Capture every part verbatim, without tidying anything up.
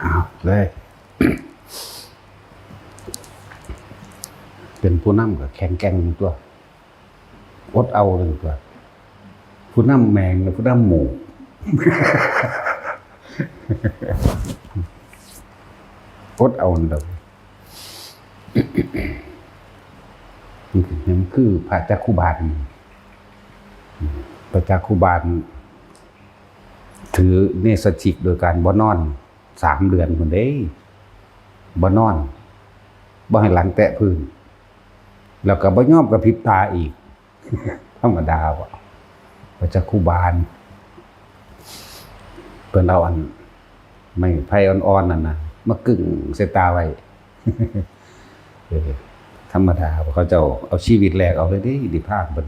เอาเลย เป็นผู้นำก็แข็งแกร่งตัว อดเอาเลยตัว ผู้นำแมงและผู้นำหมู อดเอานั่นแหละ มันคือพระจักขุบาล พระจักขุบาล ถือเนสชิกโดยการบ่นอนสามเดือนพุ้นเด้ บ่นอน บ่ให้หลังแตะพื้น แล้วก็บ่ยอมกระพริบตาอีก ธรรมดาบ่ พระจักขุบาล เพิ่นเอาอันไม้ไผ่อ่อนๆนั่นนะ มากึ่งใส่ตาไว้ เออ ธรรมดา เขาเจ้าเอาชีวิตแลกเอาเลยเด้ นิพพานเพิ่น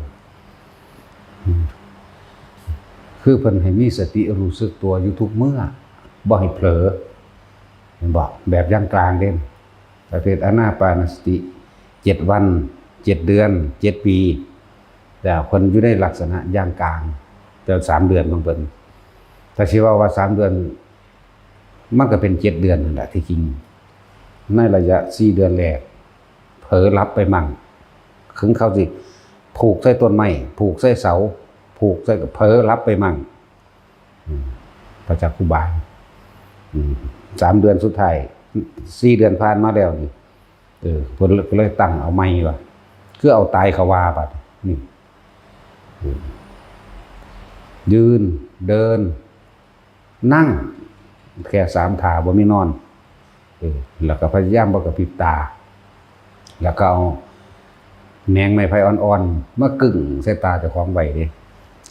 อืม คือเพิ่นให้มีสติรู้สึกตัวอยู่ทุกเมื่อ บ่ให้เผลอ เห็นบ่ แบบย่างกลางเด้ ประเภทอานาปานสติ เจ็ดวัน เจ็ดเดือน เจ็ดปี แต่เพิ่นอยู่ในลักษณะย่างกลาง แต่สามเดือนของเพิ่น ถ้าสิเว้าว่าสามเดือน มันก็เป็นเจ็ดเดือนนั่นแหละที่จริง ในระยะสี่เดือนแรก เผลอหลับไปมั่ง ถึงเขาสิผูกใส่ต้นไม้ ผูกใส่เสา ผูกใส่ ก็เผลอหลับไปมั่ง อืม พระจักขุบาล อืม สามเดือนสุดท้าย สี่เดือนผ่านมาแล้วนี่ เออ เพิ่นก็เลยตั้งเอาใหม่ว่า คือเอาตายเขาว่าบัดนี่ อืม ยืน เดิน นั่ง แค่สามท่า บ่มีนอน เออ แล้วก็พยายามบ่กระพริบตา แล้วก็เอาแหนงไม้ไผ่อ่อนๆ มากึ่งใส่ตาเจ้าของไว้เด้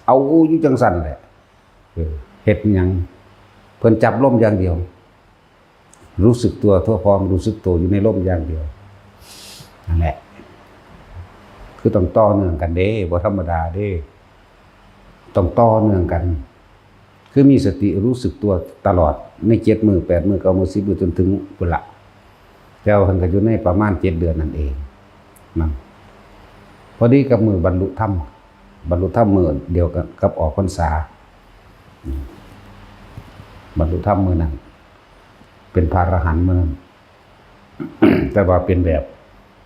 เอาอยู่จังซั่นแหละ เออ เฮ็ดหยัง เพิ่นจับลมอย่างเดียว รู้สึกตัวทั่วพร้อม รู้สึกตัวอยู่ในลมอย่างเดียว นั่นแหละ คือต้องต่อเนื่องกันเด้ บ่ธรรมดาเด้ ต้องต่อเนื่องกัน คือมีสติรู้สึกตัวตลอดในเจ็ดมื้อ แปดมื้อ เก้ามื้อ สิบมื้อ จนถึงพุ้นละ แต่ว่าเพิ่นก็อยู่ในประมาณเจ็ดเดือนนั่นเองนั่น พอดีกับมื้อบรรลุธรรม บรรลุธรรมมื้อเดียวกับ กับออกพรรษา อืม บรรลุธรรมมื้อนั้น เป็นพระอรหันต์มื้อนั้น แต่ว่าเป็นแบบ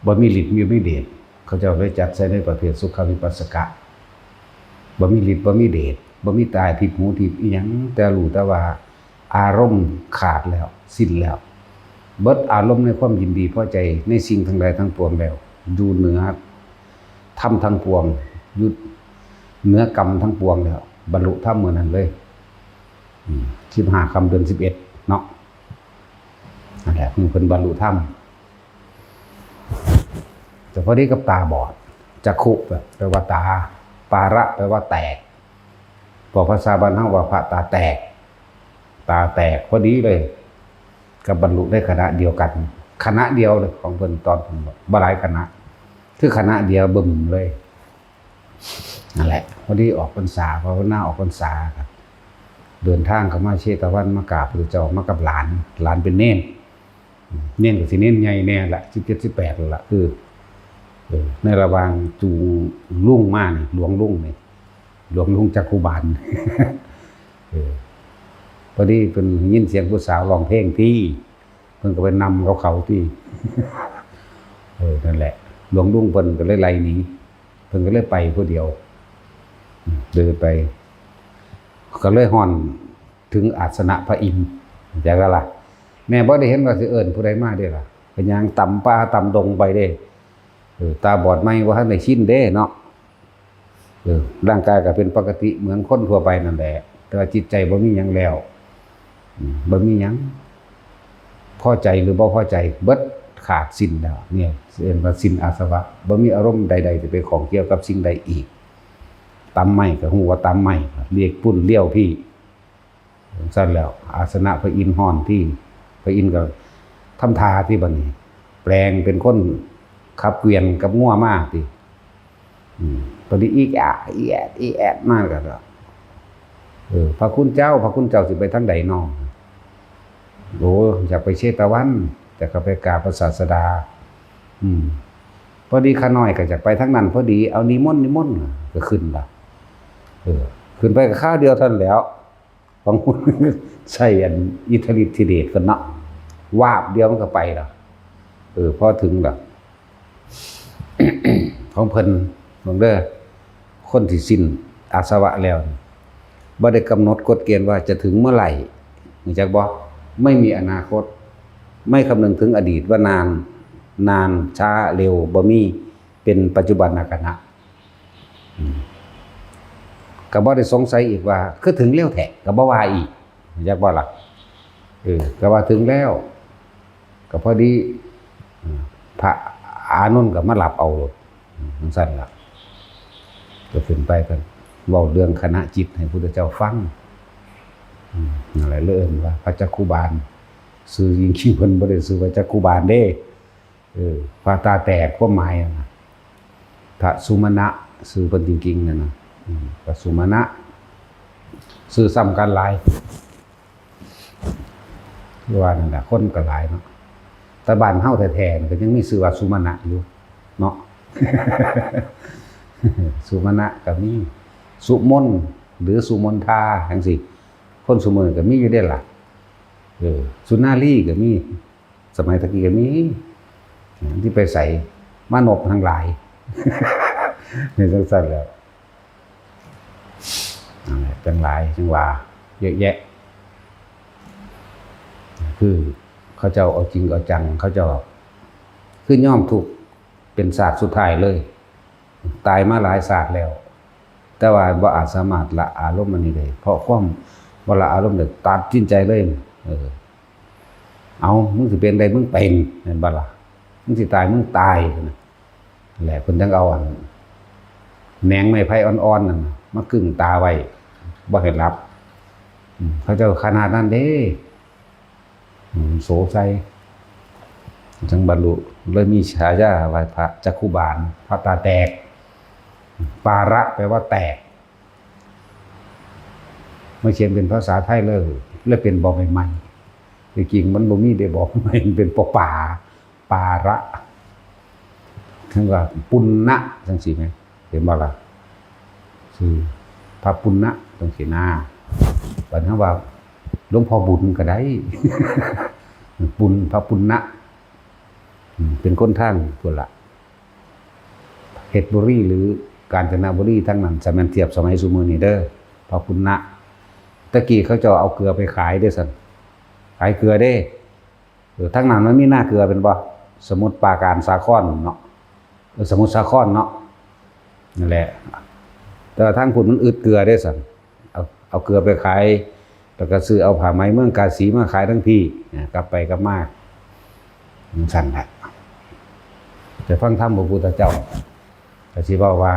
บ่มีฤทธิ์บ่มีเดช เขาเจ้าเลยจัดใส่ในประเภทสุขวิปัสสกะ บ่มีฤทธิ์บ่มีเดช บ่มีตาทิพย์หูทิพย์อิหยัง แต่รู้แต่ว่าอารมณ์ขาดแล้ว สิ้นแล้ว เบิดอารมณ์ในความยินดีพอใจในสิ่งทั้งหลายทั้งปวงแล้ว อยู่เหนือธรรมทั้งปวง อยู่เหนือกรรมทั้งปวงแล้ว บรรลุธรรมมื้อนั้นเลย อืม สิบห้าค่ำเดือนสิบเอ็ดเนาะ นั่นแหละ เพิ่นบรรลุธรรม แต่พอดีกับตาบอด จักขุ แปลว่าตา ปาระ แปลว่าแตก บอกภาษาบ้านเฮาว่าพระตาแตก ตาแตกพอดีเลย กับบรรลุในขณะเดียวกัน คณะเดียวเลยของเพิ่น ตอนเพิ่นบอก บ่หลายคณะ คือคณะเดียวบึ้มเลย นั่นแหละ พอดีออกพรรษา ภาวนาออกพรรษาครับ เดินทางเข้ามาเชตวัน มากราบพระเจ้า มากับหลาน หลานเป็นเณร เณรก็สิเณรใหญ่แน่ละ สิบเจ็ด สิบแปดแล้วละ คือ เออ ในระหว่างจูงลุงมานี่ หลวงลุงนี่ หลวงลุงจักขุบาล เออ พอดีเพิ่นยินเสียงผู้สาวร้องเพลงที่ เพิ่นก็ไปนำเขาเขาที่ เออ นั่นแหละ หลวงลุงเพิ่นก็เลยไล่หนี เพิ่นก็เลยไปผู้เดียว อืม เดินไป ก็เลยฮอดถึงอาสนะพระอินทร์ เข้าใจบ่ล่ะ แม่บ่ได้เห็นว่าสิเอิ้นผู้ใดมาเด้ล่ะ ก็ย่างตามป่าตามดงไปเด้ เออ ตาบอดใหม่บ่ทันได้ชินเด้เนาะ เออ ร่างกายก็เป็นปกติเหมือนคนทั่วไปนั่นแหละ แต่ว่าจิตใจบ่มีหยังแล้ว อืม บ่มีหยัง พอใจหรือบ่พอใจ เบิดขาดสิ้นแล้ว เนี่ย เอิ้นว่าสิ้นอาสวะ บ่มีอารมณ์ใดๆ ที่ไปข้องเกี่ยวกับสิ่งใดอีก ตำไม้ก็ฮู้ว่าตำไม้ เรียกปุ้นเลี้ยวพี่ จั่งซั้นแล้ว อาสนะพระอินทร์ฮ้อนที่ พระอินทร์ก็ทำท่าที่บัดนี้ แปลงเป็นคนขับเกวียนกับงัวมาติ อืม ตอนนี้อีกอ่ะ อีแอด อีแอดมาก็ เออ พระคุณเจ้า พระคุณเจ้าสิไปทางใดน้อ โอ้ อยากไปเชตวัน อยากเข้าไปกราบพระศาสดา อืม พอดีข้าน้อยก็อยากไปทางนั้นพอดี เอานิมนต์ นิมนต์ ก็ขึ้นละ เออ ขึ้นไปก็คราวเดียวเท่านั้นแหล้ว ของคุณ ใส่อันอิทธิฤทธิเดชกันเนาะ วาบเดียวมันก็ไปแล้ว เออ พอถึงแล้ว ของเพิ่นเบิ่งเด้อ คนที่สิ้นอาสวะแล้วนี่ บ่ได้กำหนดกฎเกณฑ์ว่าจะถึงเมื่อไหร่ รู้จักบ่ ไม่มีอนาคต ไม่คำนึงถึงอดีตว่านาน นาน ช้า เร็ว บ่มี เป็นปัจจุบันขณะ อืม ก็บ่ได้สงสัยอีกว่า คือถึงเร็วแท้ ก็บ่ว่าอีก รู้จักบ่ล่ะ เออ ก็ว่าถึงแล้ว ก็พอดี อืม พระอานนท์ก็มารับเอา อืม จั่งซั้นล่ะ ก็ขึ้นไปก็เว้าเรื่องขณะจิตให้พุทธเจ้าฟัง อืม นั่นแหละ เลยเอิ้นว่าพระจักขุบาล ชื่อจริงๆเพิ่นบ่ได้ชื่อว่าจักขุบาลเด้ เออ พระตาแตก ความหมายอะนะ พระสุมาณะ ชื่อเพิ่นจริงๆน่ะนะ อืม พระสุมาณะ ชื่อซ้ำกันหลาย คือว่านั่นแหละ คนก็หลายเนาะ แต่บ้านเฮาแท้ๆนี่ก็ยังมีชื่อว่าสุมาณะอยู่เนาะ สุมาณะก็มี สุมน หรือสุมนทา จั่งซี้ คนซุมื้อนี้ก็มีอยู่เด้ล่ะ เออ สุนารีก็มี สมัยตะกี้ก็มี ที่ไปใส่ มานพทั้งหลาย นี่จั่งซั้นแหล้ว นั่นแหละ จั่งหลาย จั่งว่า เยอะแยะ คือเขาเจ้าเอาจริงเอาจัง เขาเจ้า คือยอมทุกข์เป็นชาติสุดท้ายเลย ตายมาหลายชาติแล้ว แต่ว่าบ่อาจสามารถละอารมณ์อันนี้ได้ เพราะความบ่ละอารมณ์ได้ ตัดสินใจเลย เออ เอา มึงสิเป็นใด มึงเป็น แม่นบ่ล่ะ มึงสิตาย มึงตาย นะ แหละ เพิ่นจั่งเอาอัน แหนงไม้ไผ่อ่อนๆนั่นน่ะ มากึงตาไว้ บ่ให้หลับ อืม เขาเจ้าขนาดนั้นเด้ อืม โสไซ จั่งบรรลุ เลยมีฉายาว่าพระจักขุบาล พระตาแตก ปาระ แปลว่าแตก มาเขียนเป็นภาษาไทยเลย เลยเป็นบอใบไม้ ที่จริงมันบ่มีเด้บอใบไม้ มันเป็นปอปา ปาระ ถึงว่าปุณณะจั่งซี้แหม เห็นบ่ล่ะ คือพระปุณณะจั่งซี้นะ บัดเฮาว่าหลวงพ่อบุญก็ได้ ปุณ พระปุณณะ อืม เป็นคนทางพุ้นล่ะ เพชรบุรีหรือกาญจนบุรีทางนั้น สมัยเทียบสมัยซุมื้อนี้เด้อ พระปุณณะ ตะกี้เขาเจ้าเอาเกลือไปขายเด้ซั่น ขายเกลือเด้ เออ ทางนั้นมันมีนาเกลือเป็นบ่ สมุทรปราการ สาครเนาะ เออ สมุทรสาครเนาะ นั่นแหละ แต่ว่าทางพุ้นมันอึดเกลือเด้ซั่น เอา เอาเกลือไปขาย แล้วก็ซื้อเอาผ้าไหมเมืองกาสีมาขายทั้งพี้ นะ กลับไปกลับมา จั่งซั้นแหละ แต่ฟังธรรมพระพุทธเจ้า ก็สิเว้าว่า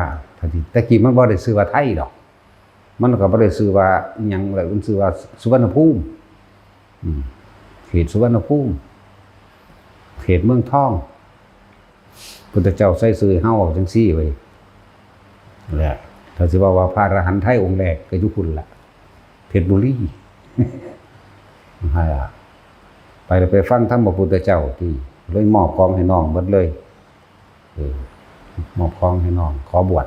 ตะกี้มันบ่ได้ชื่อว่าไทยดอก มันก็บ่ได้ชื่อว่าอิหยังเลย มันชื่อว่าสุวรรณภูมิ อืม เขตสุวรรณภูมิ เขตเมืองทอง พุทธเจ้าใส่ชื่อเฮาออกจั่งซี้เว้ย แหละ ถ้าสิเว้าว่าพระอรหันต์ไทยองค์แรกก็อยู่พุ้นล่ะ เพชรบุรี นั่นล่ะ ไปแล้วไปฟังธรรมพระพุทธเจ้าติ เลยมอบของให้น้องหมดเลย เออ มอบของให้น้อง ขอบวช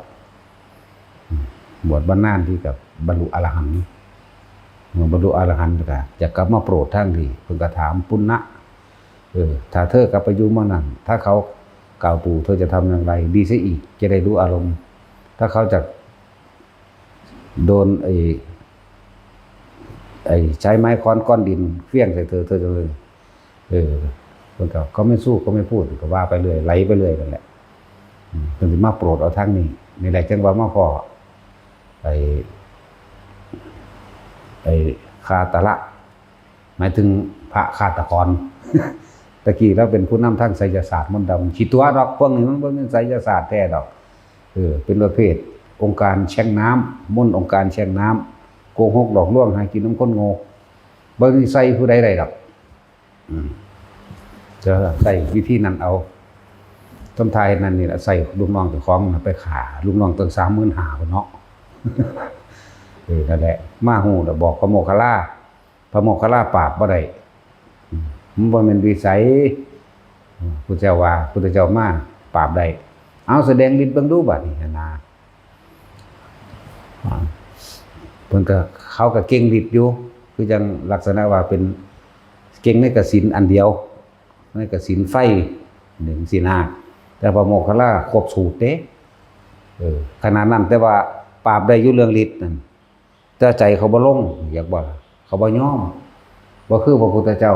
อืม บวชบ่นานที่ก็บรรลุอรหันต์ เมื่อบรรลุอรหันต์ก็จะกลับมาโปรดทางพี้ เพิ่นก็ถามปุณณะ เออ ถ้าเธอกลับไปอยู่เมืองนั้น ถ้าเขากล่าวตู่ เธอจะทำอย่างไร ดีเสียอีก จะได้รู้อารมณ์ ถ้าเขาจะโดนไอ้ ไอ้ใช้ไม้ค้อนก้อนดินเขวี้ยงใส่เธอ เธอจะเลย เออ เพิ่นก็ เขาไม่สู้ เขาไม่พูด ก็ว่าไปเรื่อย ไหลไปเรื่อยนั่นแหละ อืม เพิ่นสิมาโปรดเอาทางนี้ นี่แหละจั่งว่ามาพ้อ ไอ้ ไอ้คาตละ หมายถึงพระฆาตกร ตะกี้ลาวเป็นผู้นำทางไสยศาสตร์มนต์ดำ ขี้ตั๋วดอก พวกนี้มันบ่แม่นไสยศาสตร์แท้ดอก เออ เป็นประเภทองค์การแช่งน้ำ มนต์องค์การแช่งน้ำ โกหกหลอกลวง หากินนำคนโง่ บ่มีใส่ผู้ใดได้ดอก อืม จะใส่วิธีนั้นเอา ต้นทายนั่นนี่แหละ ใส่ลูกน้องเจ้าของน่ะไปฆ่าลูกน้องตั้งสามหมื่นห้าพุ้นเนาะ เออ นั่นแหละ มาฮู้แล้วบอกพระโมคคัลลา พระโมคคัลลาปราบบ่ได้ อืม มันบ่แม่นวิสัย อืม พุทธเจ้าว่า พุทธเจ้ามาปราบได้ เอาแสดงฤทธิ์เบิ่งดูบัดนี้หั้นนะ อ่า เพิ่นก็ เขาก็เก่งฤทธิ์อยู่ คือจั่งลักษณะว่าเป็นเก่งในกสิณอันเดียว ในกสิณไฟนี่จั่งซี้นะ แต่พระโมคคัลลาครบสูตรเด้ เออ ขนาดนั้น แต่ว่าปราบได้อยู่เรื่องฤทธิ์นั่น แต่ใจเขาบ่ลง อยากว่าเขาบ่ยอม บ่คือพระพุทธเจ้า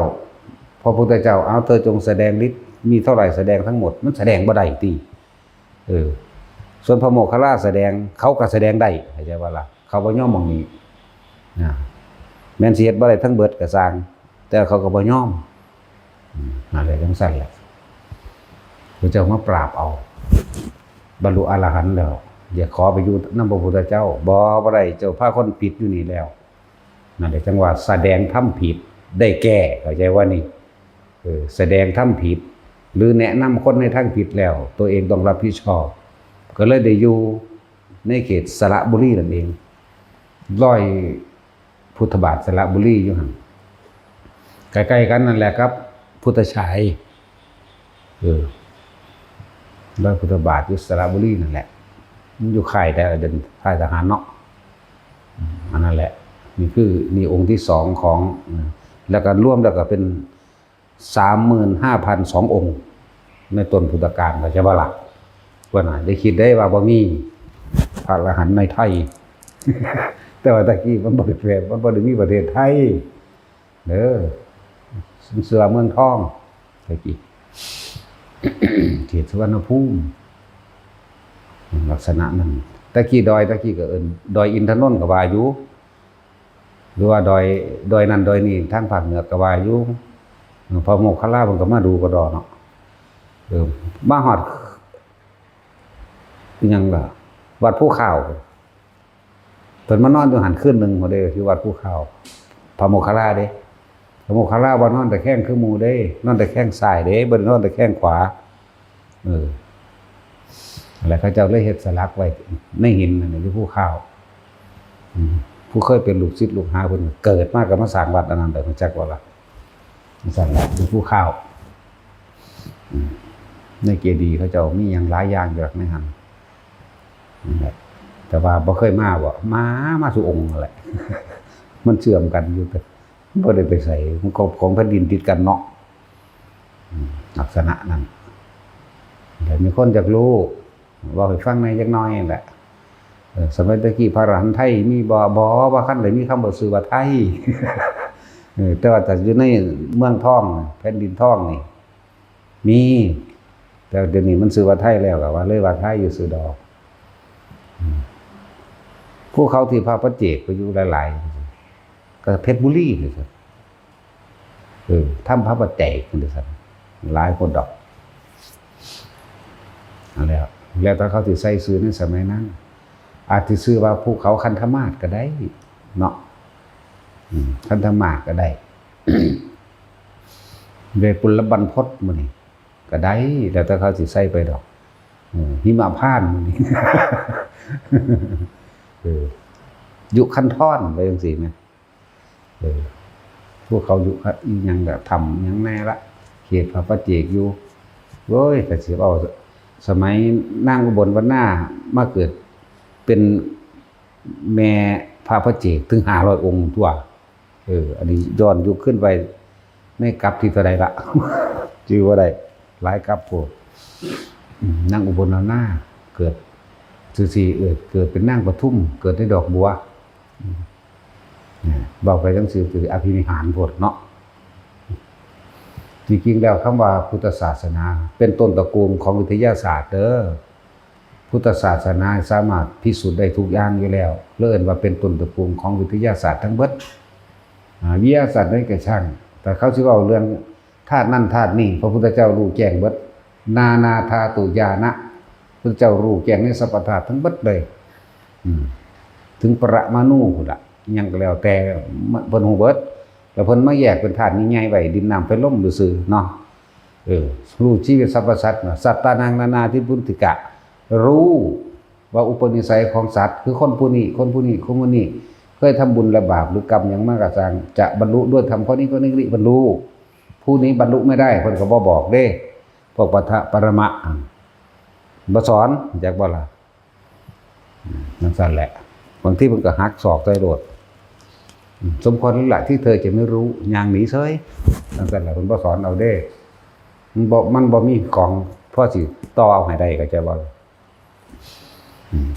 พระพุทธเจ้า เอา เธอจงแสดงฤทธิ์ มีเท่าไหร่แสดงทั้งหมด มันแสดงบ่ได้ติ เออ ส่วนพระโมคคัลลาแสดง เขาก็แสดงได้ เข้าใจบ่ล่ะ เขาบ่ยอมหม่องนี้นะ แม่นสิเฮ็ดบ่ได้ทั้งเบิดก็ซ่าง แต่เขาก็บ่ยอม อืม นั่นแหละ จั่งซั่นแหละ พระเจ้ามาปราบเอา บรรลุอรหันต์แล้ว อยากขอไปอยู่นำพระพุทธเจ้า บ่ บ่ได้ เจ้าพาคนผิดอยู่นี่แล้ว นั่นแหละ จั่งว่าแสดงธรรมผิด ได้แก้ เข้าใจว่านี่ เออ แสดงธรรมผิด หรือแนะนำคนในทางผิดแล้ว ตัวเองต้องรับผิดชอบ ก็เลยได้อยู่ในเขตสระบุรีนั่นเอง ร้อย พุทธบาทสระบุรีอยู่หั่น ใกล้ๆกันนั่นแหละครับ พุทธฉาย เออ ร้อยพุทธบาทอยู่สระบุรีนั่นแหละ มันอยู่ค่ายแต่เดินค่ายทหารเนาะ อืม อันนั้นแหละ นี่คือ นี่องค์ที่สองของ อืม แล้วก็รวมแล้วก็เป็น สามหมื่นห้าพันสององค์ ในต้นพุทธกาล เข้าใจบ่ล่ะ ว่าน่ะ ได้คิดได้ว่าบ่มีพระอรหันต์ในไทย แต่ว่าตะกี้มันบ่ได้แปล มันบ่ได้มีประเทศไทย เด้อ เสือเมืองทอง ตะกี้ เขตสุวรรณภูมิ ลักษณะนั้น ตะกี้ดอย ตะกี้ก็เอิ้นดอยอินทนนท์ก็ว่าอยู่ หรือว่าดอย ดอยนั่นดอยนี่ ทางภาคเหนือก็ว่าอยู่ พระโมคคัลลาเพิ่นก็มาดูกระดอเนาะ เออ มาฮอด อิหยังล่ะ วัดภูเขา เพิ่นมานอนอยู่หั่นคืนหนึ่งพุ้นเด้ อยู่วัดภูเขา พระโมคคัลลาเด้ พระโมคคัลลาบ่นอนตะแคงคือหมู่เด้ นอนตะแคงซ้ายเด้ บ่ได้นอนตะแคงขวา เออ แล้วเขาเจ้าเลยเฮ็ดสลักไว้ในหินนั่นน่ะ อยู่ภูเขา อืม ผู้เคยเป็นลูกศิษย์ลูกหาเพิ่น เกิดมาก็มาสร้างวัดอันนั้นได้ รู้จักบ่ล่ะ สร้างวัดอยู่ภูเขา อืม ในเจดีย์เขาเจ้ามีหยังหลายอย่างอยู่ในหั่น นั่นแหละ แต่ว่าบ่เคยมาบ่ มา มาซุองค์นั่นแหละ มันเชื่อมกันอยู่ แต่บ่ได้ไปไส มันก็ของแผ่นดินติดกันเนาะ อืม ลักษณะนั้น แต่มีคนอยากรู้ เว้าให้ฟังแหน่จักหน่อยนั่นแหละ เออ สมัยตะกี้พระอรหันต์ไทยมีบ่ บ่ บ่คันได้มีคำว่าชื่อว่าไทย เออ แต่ว่าถ้าอยู่ในเมืองทอง แผ่นดินทองนี่ มี แต่เดี๋ยวนี้มันชื่อว่าไทยแล้ว ก็ว่าเลยว่าไทยอยู่ซื่อดอก อืม ภูเขาที่พระปัจเจกไปอยู่หลายๆ ก็เพชรบุรีนี่ครับ เออ ถ้ำพระปัจเจกนี่ครับ หลายคนดอก นั่นแหละ แล้วแต่เขาสิใส่ชื่อในสมัยนั้น อาจสิชื่อว่าภูเขาคันธมาศก็ได้เนาะ อืม คันธมาศก็ได้ เวปุลบรรพตมื้อนี้ก็ได้ แล้วแต่เขาสิใส่ไปดอก เออ หิมพานต์มื้อนี้ เออ ยุคันธรไปจั่งซี้แหม เออ พวกเขาอยู่ อีหยังล่ะ ถ้ำหยังแน่ละ เขตพระปัจเจกอยู่ โอ้ย ก็สิเอาสมัยนางอุบลวรรณามาเกิดเป็นแม่พระปัจเจกถึงห้าร้อยองค์ตั๊ว เออ อันนี้ย้อนยุคขึ้นไปในกลับที่เท่าใดละ จื่อบ่ได้ หลายกลับโพด อืม นางอุบลวรรณาเกิดซื่อๆ เออ เกิดเป็นนางปทุม เกิดในดอกบัว อืม เนี่ย เว้าไปจั่งซี้คืออภินิหารโพดเนาะ จริงๆ แล้วคำว่าพุทธศาสนาเป็นต้นตระกูลของวิทยาศาสตร์เด้อ พุทธศาสนาสามารถพิสูจน์ได้ทุกอย่างอยู่แล้ว เลยเอิ้นว่าเป็นต้นตระกูลของวิทยาศาสตร์ทั้งเบิด อ่า วิทยาศาสตร์ใดก็ช่าง แต่เขาสิเว้าเรื่องธาตุนั่นธาตุนี่ พระพุทธเจ้ารู้แจ้งเบิด นานาธาตุญาณะ พุทธเจ้ารู้แจ้งในสรรพธาตุทั้งเบิดเลย อืม ถึงปรมาณูพุ้นละ อิหยังก็แล้วแต่ เพิ่นฮู้เบิด แล้วเพิ่นมาแยกเป็นธาตุใหญ่ๆไว้ ดินน้ำไฟลมซื่อๆเนาะ เออ รู้ชีวิตสรรพสัตว์นะ สัตตานังนานาทิพุติกะ รู้ว่าอุปนิสัยของสัตว์ คือคนผู้นี้ คนผู้นี้ คนผู้นี้ เคยทำบุญและบาปหรือกรรมหยังมาก็ช่าง จะบรรลุด้วยธรรมข้อนี้ข้อนี้ บรรลุ ผู้นี้บรรลุไม่ได้ เพิ่นก็บ่บอกเด้ พวกปะทะปรมะ บ่สอน จักบ่ล่ะ อืม จั่งซั่นแหละ บางทีเพิ่นก็หักศอกใส่โลด อืม สมควรแล้วล่ะที่เธอจะไม่รู้ ย่างหนีเฉย จั่งซั้นล่ะ เพิ่นบ่สอนเอาเด้ มันบ่ มันบ่มีของพอสิต่อเอาให้ได้ เข้าใจบ่ล่ะ อืม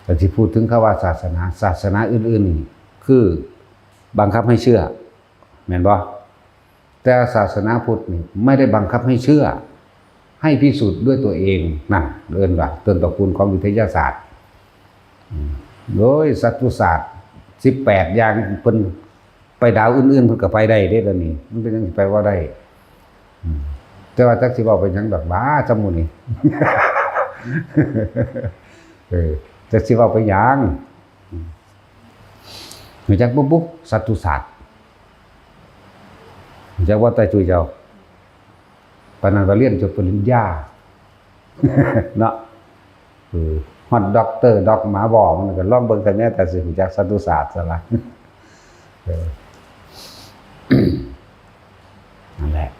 แต่ที่พูดถึงคำว่าศาสนา ศาสนาอื่นๆนี่คือบังคับให้เชื่อ แม่นบ่? แต่ศาสนาพุทธนี่ไม่ได้บังคับให้เชื่อ ให้พิสูจน์ด้วยตัวเอง นั่นเอิ้นว่าต้นตระกูลของวิทยาศาสตร์ อืม โดยสัตว์ศาสตร์ สิบแปด อย่าง เพิ่นไปดาวอื่นๆ เพิ่นก็ไปได้เด้ เดี๋ยวนี้ มันเป็นหยังสิไปบ่ได้ อืม แต่ว่าจักสิเว้าไปหยังดอก บ้า จำหมู่นี่ เออ จักสิเว้าไปหยัง อืม รู้จักบ่บุ สัตว์ศาสตร์ รู้จักบ่ ตาจุ้ยเจ้า ปานนั้นว่าเรียนจบปริญญา เนาะ เออ ฮอดด็อกเตอร์ ด็อกหมาบอก มันก็ลองเบิ่งซะแหน่ แต่สิรู้จักสัตว์ศาสตร์ซะละ เออ นั่นแหละ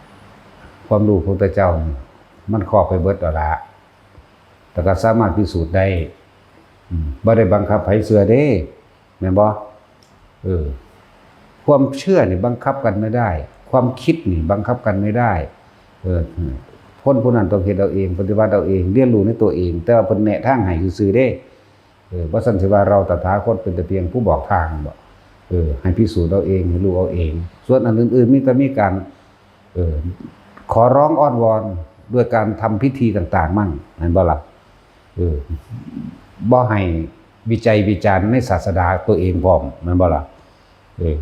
ความรู้พระพุทธเจ้านี่ มันครอบไปเบิดแล้วล่ะ แต่ก็สามารถพิสูจน์ได้ อืม บ่ได้บังคับให้เชื่อเด้ แม่นบ่? เออ ความเชื่อนี่บังคับกันไม่ได้ ความคิดนี่บังคับกันไม่ได้ เออ คนผู้นั้นต้องเฮ็ดเอาเอง ปฏิบัติเอาเอง เรียนรู้ในตัวเอง แต่ว่าเพิ่นแนะทางให้ซื่อๆเด้ เออ บ่ซั้นสิว่าเราตถาคตเป็นแต่เพียงผู้บอกทางบ่ เออ ให้พิสูจน์เอาเอง ให้รู้เอาเอง ส่วนอันอื่นๆ มีแต่มีการ เออ ขอร้องอ้อนวอนด้วยการทำพิธีต่างๆ มั่ง แม่นบ่ล่ะ? เออ บ่ให้วิจัยวิจารณ์ในศาสดาตัวเองพร้อม แม่นบ่ล่ะ? เออ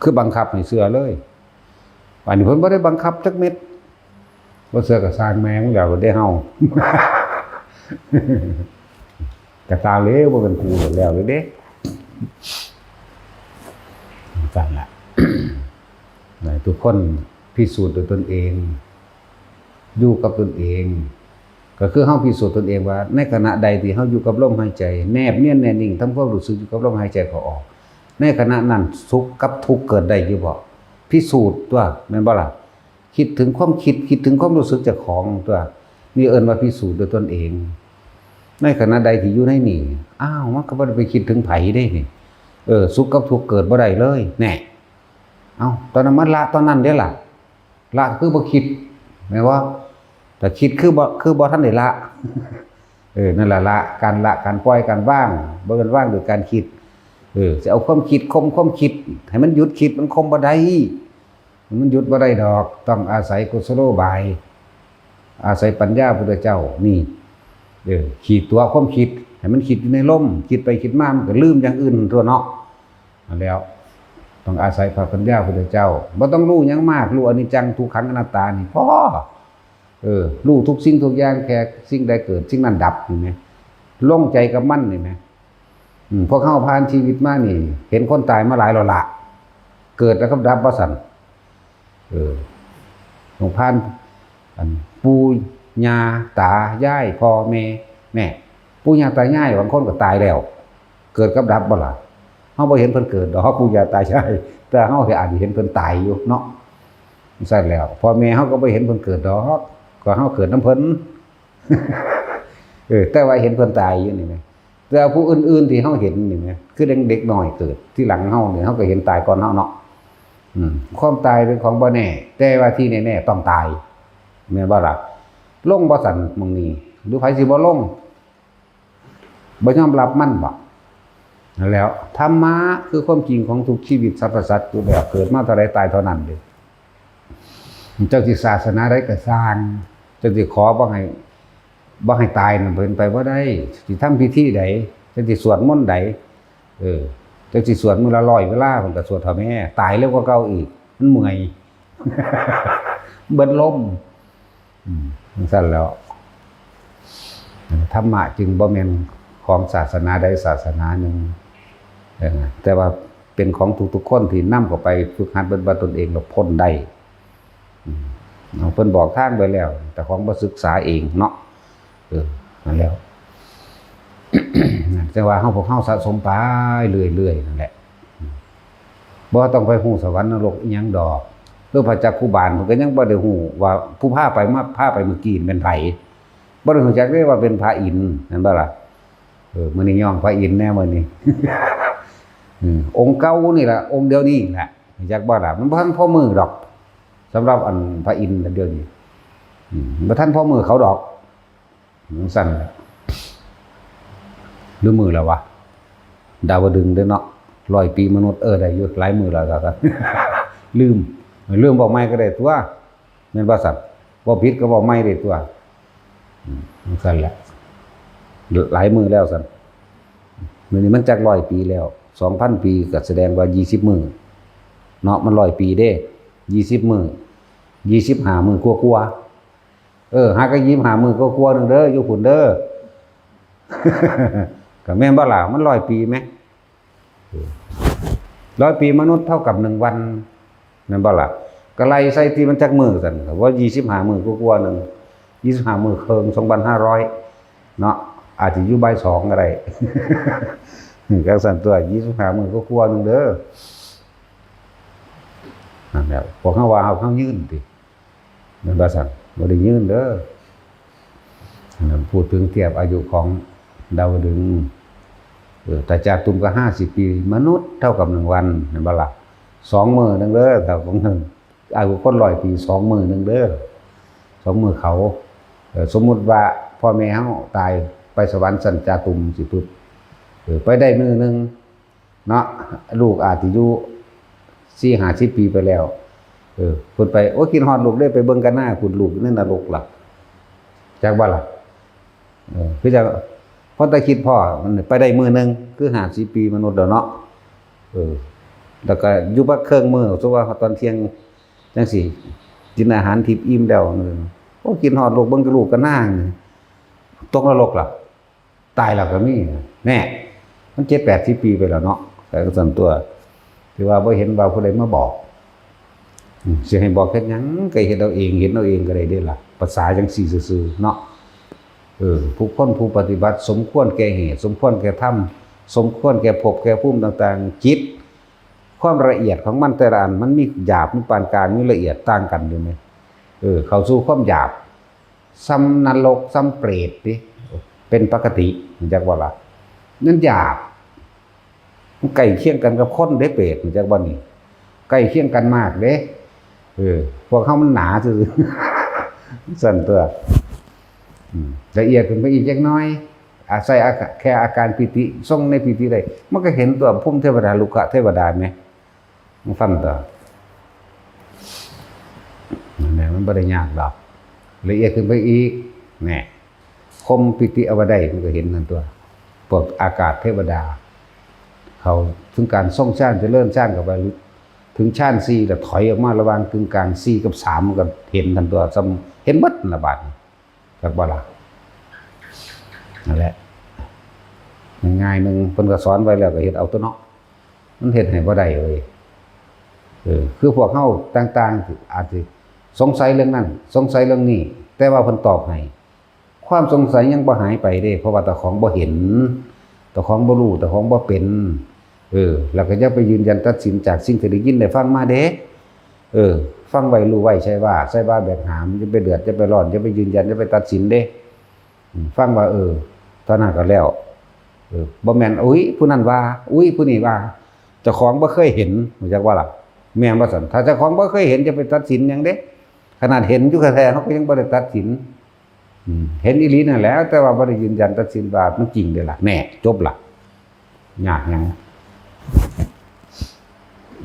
คือบังคับให้เชื่อเลย อันนี้เพิ่นบ่ได้บังคับจักเม็ด บ่เชื่อก็ซ่างแม่งแล้วเด้เฮา ก็ตามแล้ว บ่เป็นครูแล้วเด้ จั่งซั้นล่ะ ให้ทุกคนพิสูจน์ด้วยตนเอง อยู่กับตนเอง ก็คือเฮาพิสูจน์ตนเองว่า ในขณะใดที่เฮาอยู่กับลมหายใจ แนบเนียนแน่นิ่ง ทำความรู้สึกอยู่กับลมหายใจเข้าออก ในขณะนั้นสุขกับทุกข์เกิดได้อยู่บ่? พิสูจน์ตั๊ว แม่นบ่ล่ะ? คิดถึงความคิด คิดถึงความรู้สึกเจ้าของตั๊ว นี่เอิ้นว่าพิสูจน์ด้วยตนเอง ในขณะใดที่อยู่ในนี่ อ้าว มันก็บ่ได้ไปคิดถึงไผเด้นี่ เออ สุขกับทุกข์เกิดบ่ได้เลย แน่ เอ้า ตอนนั้นมันละตอนนั้นเด้ล่ะ ละคือบ่คิด แม่นบ่? แต่คิดคือบ่ คือบ่ทันได้ละ เออ นั่นล่ะ ละ การละ การปล่อย การวาง บ่แม่นวางด้วยการคิด เออ สิเอาความคิดข่มความคิด ให้มันหยุดคิด มันข่มบ่ได้ มันหยุดบ่ได้ดอก ต้องอาศัยกุศโลบาย อาศัยปัญญาพุทธเจ้า นี่ เออ ขีดตั๋วความคิด ให้มันคิดอยู่ในลม คิดไปคิดมา มันก็ลืมอย่างอื่นตั๊วเนาะ นั่นแหล้ว ต้องอาศัยพระปัญญาพุทธเจ้า บ่ต้องรู้หยังมาก รู้อนิจจัง ทุกขัง อนัตตานี่พอ เออ รู้ทุกสิ่งทุกอย่าง แค่สิ่งใดเกิด สิ่งนั้นดับ นี่แหม ลงใจกับมัน นี่แหม อืม พวกเฮาผ่านชีวิตมานี่ เห็นคนตายมาหลายแล้วล่ะ เกิดแล้วก็ดับว่าซั่น เออ หลวงพ่าน อัน ปู่ย่าตายาย พ่อแม่ แม่ ปู่ย่าตายาย บางคนก็ตายแล้ว เกิดกับดับบ่ล่ะ? เฮาบ่เห็นเพิ่นเกิดดอก ปู่ย่าตายาย แต่เฮาอาจสิเห็นเพิ่นตายอยู่เนาะ ซั่นแล้ว พ่อแม่เฮาก็บ่เห็นเพิ่นเกิดดอก ก็เฮาเกิดนำเพิ่น เออ แต่ว่าเห็นเพิ่นตายอยู่นี่แหม แต่ผู้อื่นๆที่เฮาเห็นนี่แหม คือเด็ก เด็กน้อยเกิดทีหลังเฮานี่ เฮาก็เห็นตายก่อนเฮาเนาะ อืม ความตายเป็นของบ่แน่ แต่ว่าที่แน่ๆต้องตาย แม่นบ่ล่ะ? ลงบ่ซั่นหม่องนี้ หรือไผสิบ่ลง บ่ยอมรับมันบ่? นั่นแหล้ว ธรรมะคือความจริงของทุกชีวิตสรรพสัตว์อยู่แล้ว เกิดมาเท่าใดตายเท่านั้นเด้ เจ้าสิศาสนาใดก็ซ่าง เจ้าสิขอบ่ให้ บ่ให้ตายนั่นเป็นไปบ่ได้ สิทำพิธีใด เจ้าสิสวดมนต์ใด เออ เจ้าสิสวดมื้อละร้อยเวลา เพิ่นก็สวดเถาะแม่ ตายเร็วกว่าเก่าอีก มันเมื่อย เบิดลม อืม จั่งซั้นแล้ว ธรรมะจึงบ่แม่นของศาสนาใดศาสนาหนึ่ง เออ แต่ว่าเป็นของทุกๆคนที่นำเข้าไปฝึกหัดปฏิบัติตนเองแล้วพ้นได้ อืม เอา เพิ่นบอกทางไว้แล้ว แต่ของบ่ศึกษาเองเนาะ เออ นั่นแหล้ว จั่งว่าเฮา พวกเฮาสะสมไปเรื่อยๆนั่นแหละ อืม บ่ต้องไปฮู้สวรรค์นรกอิหยังดอก คือพระจักขุบาลเพิ่นก็ยังบ่ได้ฮู้ว่าผู้พาไป มาพาไปเมื่อกี้แม่นไผ บ่ได้ฮู้จักเด้ว่าเป็นพระอินทร์ แม่นบ่ล่ะ? เออ มื้อนี้ย้องพระอินทร์แน่มื้อนี้ อืม องค์เก่านี่แหละ องค์เดียวนี่แหละ จักบ่ล่ะ มันบ่ทันพอมือดอก สำหรับอันพระอินทร์เดี๋ยวนี้ อืม บ่ทันพอมือเขาดอก จังซั่นแหละ หรือมือแล้ววะ ดาวดึงส์เด้อเนาะ ร้อยปีมนุษย์ เออ ได้อยู่ หลายมือแล้วครับ ลืม ลืมบอกไม่ก็ได้ตัว แม่นบ่ซั่น บ่ผิดก็บอกไม่ได้ตัว อืม จังซั่นแหละ หลายมือแล้วซั่น มื้อนี้มันจักร้อยปีแล้ว สองพันปี ก็แสดงว่า ยี่สิบ มื้อ เนาะ มันร้อยปีเด้ ยี่สิบ มื้อ ยี่สิบห้า มื้อกว่าๆ เออ หาก็ ยี่สิบห้า มื้อกว่าๆ หนึ่งเด้อ อยู่พุ้นเด้อ ก็แม่นบ่ล่ะ มันร้อยปีไหม ร้อยปีมนุษย์เท่ากับหนึ่งวัน แม่นบ่ล่ะ ก็ไล่ใส่ที่มันจักมื้อซั่น ก็ว่า ยี่สิบห้า มื้อกว่าๆ หนึ่ง ยี่สิบห้า มื้อครึ่ง สองพันห้าร้อย เนาะ อาจสิอยู่บ่ายสองก็ได้ จังซั่นตัว ยี่สิบห้า มื้อกว่าๆ หนึ่งเด้อ นั่นแหละ พวกเขาว่าเอาเขายื่นติ แม่นบ่ซั่น บ่ได้ยื่นเด้อ อันนั้นพูดถึงเทียบอายุของดาวดึงส์ เออ แต่จาตุมก็ ห้าสิบ ปี มนุษย์เท่ากับหนึ่งวัน แม่นบ่ล่ะ สองมื้อหนึ่งเด้อ เท่าของหนึ่ง อายุคนร้อยปี สองมื้อหนึ่งเด้อ สองมื้อเขา เออ สมมุติว่าพ่อแม่เฮาตายไปสวรรค์ชั้นจาตุมสิปุ๊บ เออ ไปได้มื้อหนึ่ง เนาะ ลูกอาจสิอยู่ สี่ห้าสิบ ปีไปแล้ว เออ เพิ่นไป โอ้ย คิดฮอดลูกเด้ ไปเบิ่งกันหน้าคุณลูกในนรกล่ะ จักบ่ล่ะ เออ คือจัง พอแต่คิดพ้อ มันไปได้มื้อหนึ่ง คือ ห้าสิบ ปีมนุษย์แล้วเนาะ เออ แล้วก็อยู่พักครึ่งมื้อ สมมุติว่าตอนเที่ยงจังซี่ กินอาหารทิพย์อิ่มแล้ว เออ โอ้ย คิดฮอดลูก เบิ่งลูกกันหน้า ตกนรกล่ะ ตายแล้วก็มี แน่ มันเจ็ดแปดสิบปีไปแล้วเนาะ แต่ก็ส่วนตัว ที่ว่าบ่เห็นว่าผู้ใดมาบอก อืม สิให้บอกเฮ็ดหยัง ก็เฮ็ดเอาเอง เห็นเอาเองก็ได้เด้ล่ะ ภาษาจังซี่ซื่อๆ เนาะ เออ ผู้คนผู้ปฏิบัติ สมควรแก่เหตุ สมควรแก่ธรรม สมควรแก่ภพแก่ภูมิต่างๆ จิต ความละเอียดของมันแต่ละอัน มันมีหยาบ มีปานกลาง มีละเอียดต่างกันอยู่ไหม เออ เข้าสู่ความหยาบ ส่ำนรก ส่ำเปรตติ เป็นปกติ รู้จักบ่ล่ะ นั่นหยาบ มันใกล้เคียงกันกับคนเด้ เปรต รู้จักบ่นี่ ใกล้เคียงกันมากเด้ เออ พวกเฮามันหนาซื่อๆ ซั่นตัว อืม ละเอียดขึ้นไปอีกจักหน่อย อาศัยอา แค่อาการปีติ ทรงในปีติได้ มันก็เห็นตัวภูมิเทวดา รุกขเทวดาแหม มันฟังต่อ นั่นแหละ มันบ่ได้ยากดอก ละเอียดขึ้นไปอีก แน่ คมปีติเอาไว้ได้ มันก็เห็นนั่นตัว พวกอากาศเทวดา เขาถึงการทรงฌาน เจริญฌานเข้าไป ถึงฌานสี่ แล้วถอยออกมาระหว่างกึ่งกลางสี่กับสาม มันก็เห็นนั่นตัว ซ้ำ เห็นหมดนั่นละบาดนี้ จักบ่ล่ะ นั่นแหละ ง่ายๆหนึ่ง เพิ่นก็สอนไว้แล้วก็เฮ็ดเอาตัวเนาะ มันเฮ็ดให้บ่ได้เว้ย เออ คือพวกเฮาต่างๆ อาจสิสงสัยเรื่องนั้น สงสัยเรื่องนี้ แต่ว่าเพิ่นตอบให้ ความสงสัยยังบ่หายไปเด้ เพราะว่าเจ้าของบ่เห็น เจ้าของบ่รู้ เจ้าของบ่เป็น เออ แล้วก็อย่าไปยืนยันตัดสินจากสิ่งที่ได้ยินได้ฟังมาเด้ เออ ฟังไว้รู้ไว้ ใช่ว่า ใช่ว่าแบกหาม อย่าไปเดือด อย่าไปร้อน อย่าไปยืนยัน อย่าไปตัดสินเด้ อืม ฟังว่า เออ เท่านั้นก็แล้ว เออ บ่แม่น อุ๊ย ผู้นั้นว่า อุ๊ย ผู้นี้ว่า เจ้าของบ่เคยเห็น รู้จักบ่ล่ะ แม่นบ่ซั่น ถ้าเจ้าของบ่เคยเห็น จะไปตัดสินหยังเด้ ขนาดเห็นอยู่แท้ๆ เฮาก็ยังบ่ได้ตัดสิน อืม เห็นอีหลีนั่นแหละ แต่ว่าบ่ได้ยืนยันตัดสินว่ามันจริงเด้ล่ะ แน่ จบล่ะ ยากหยัง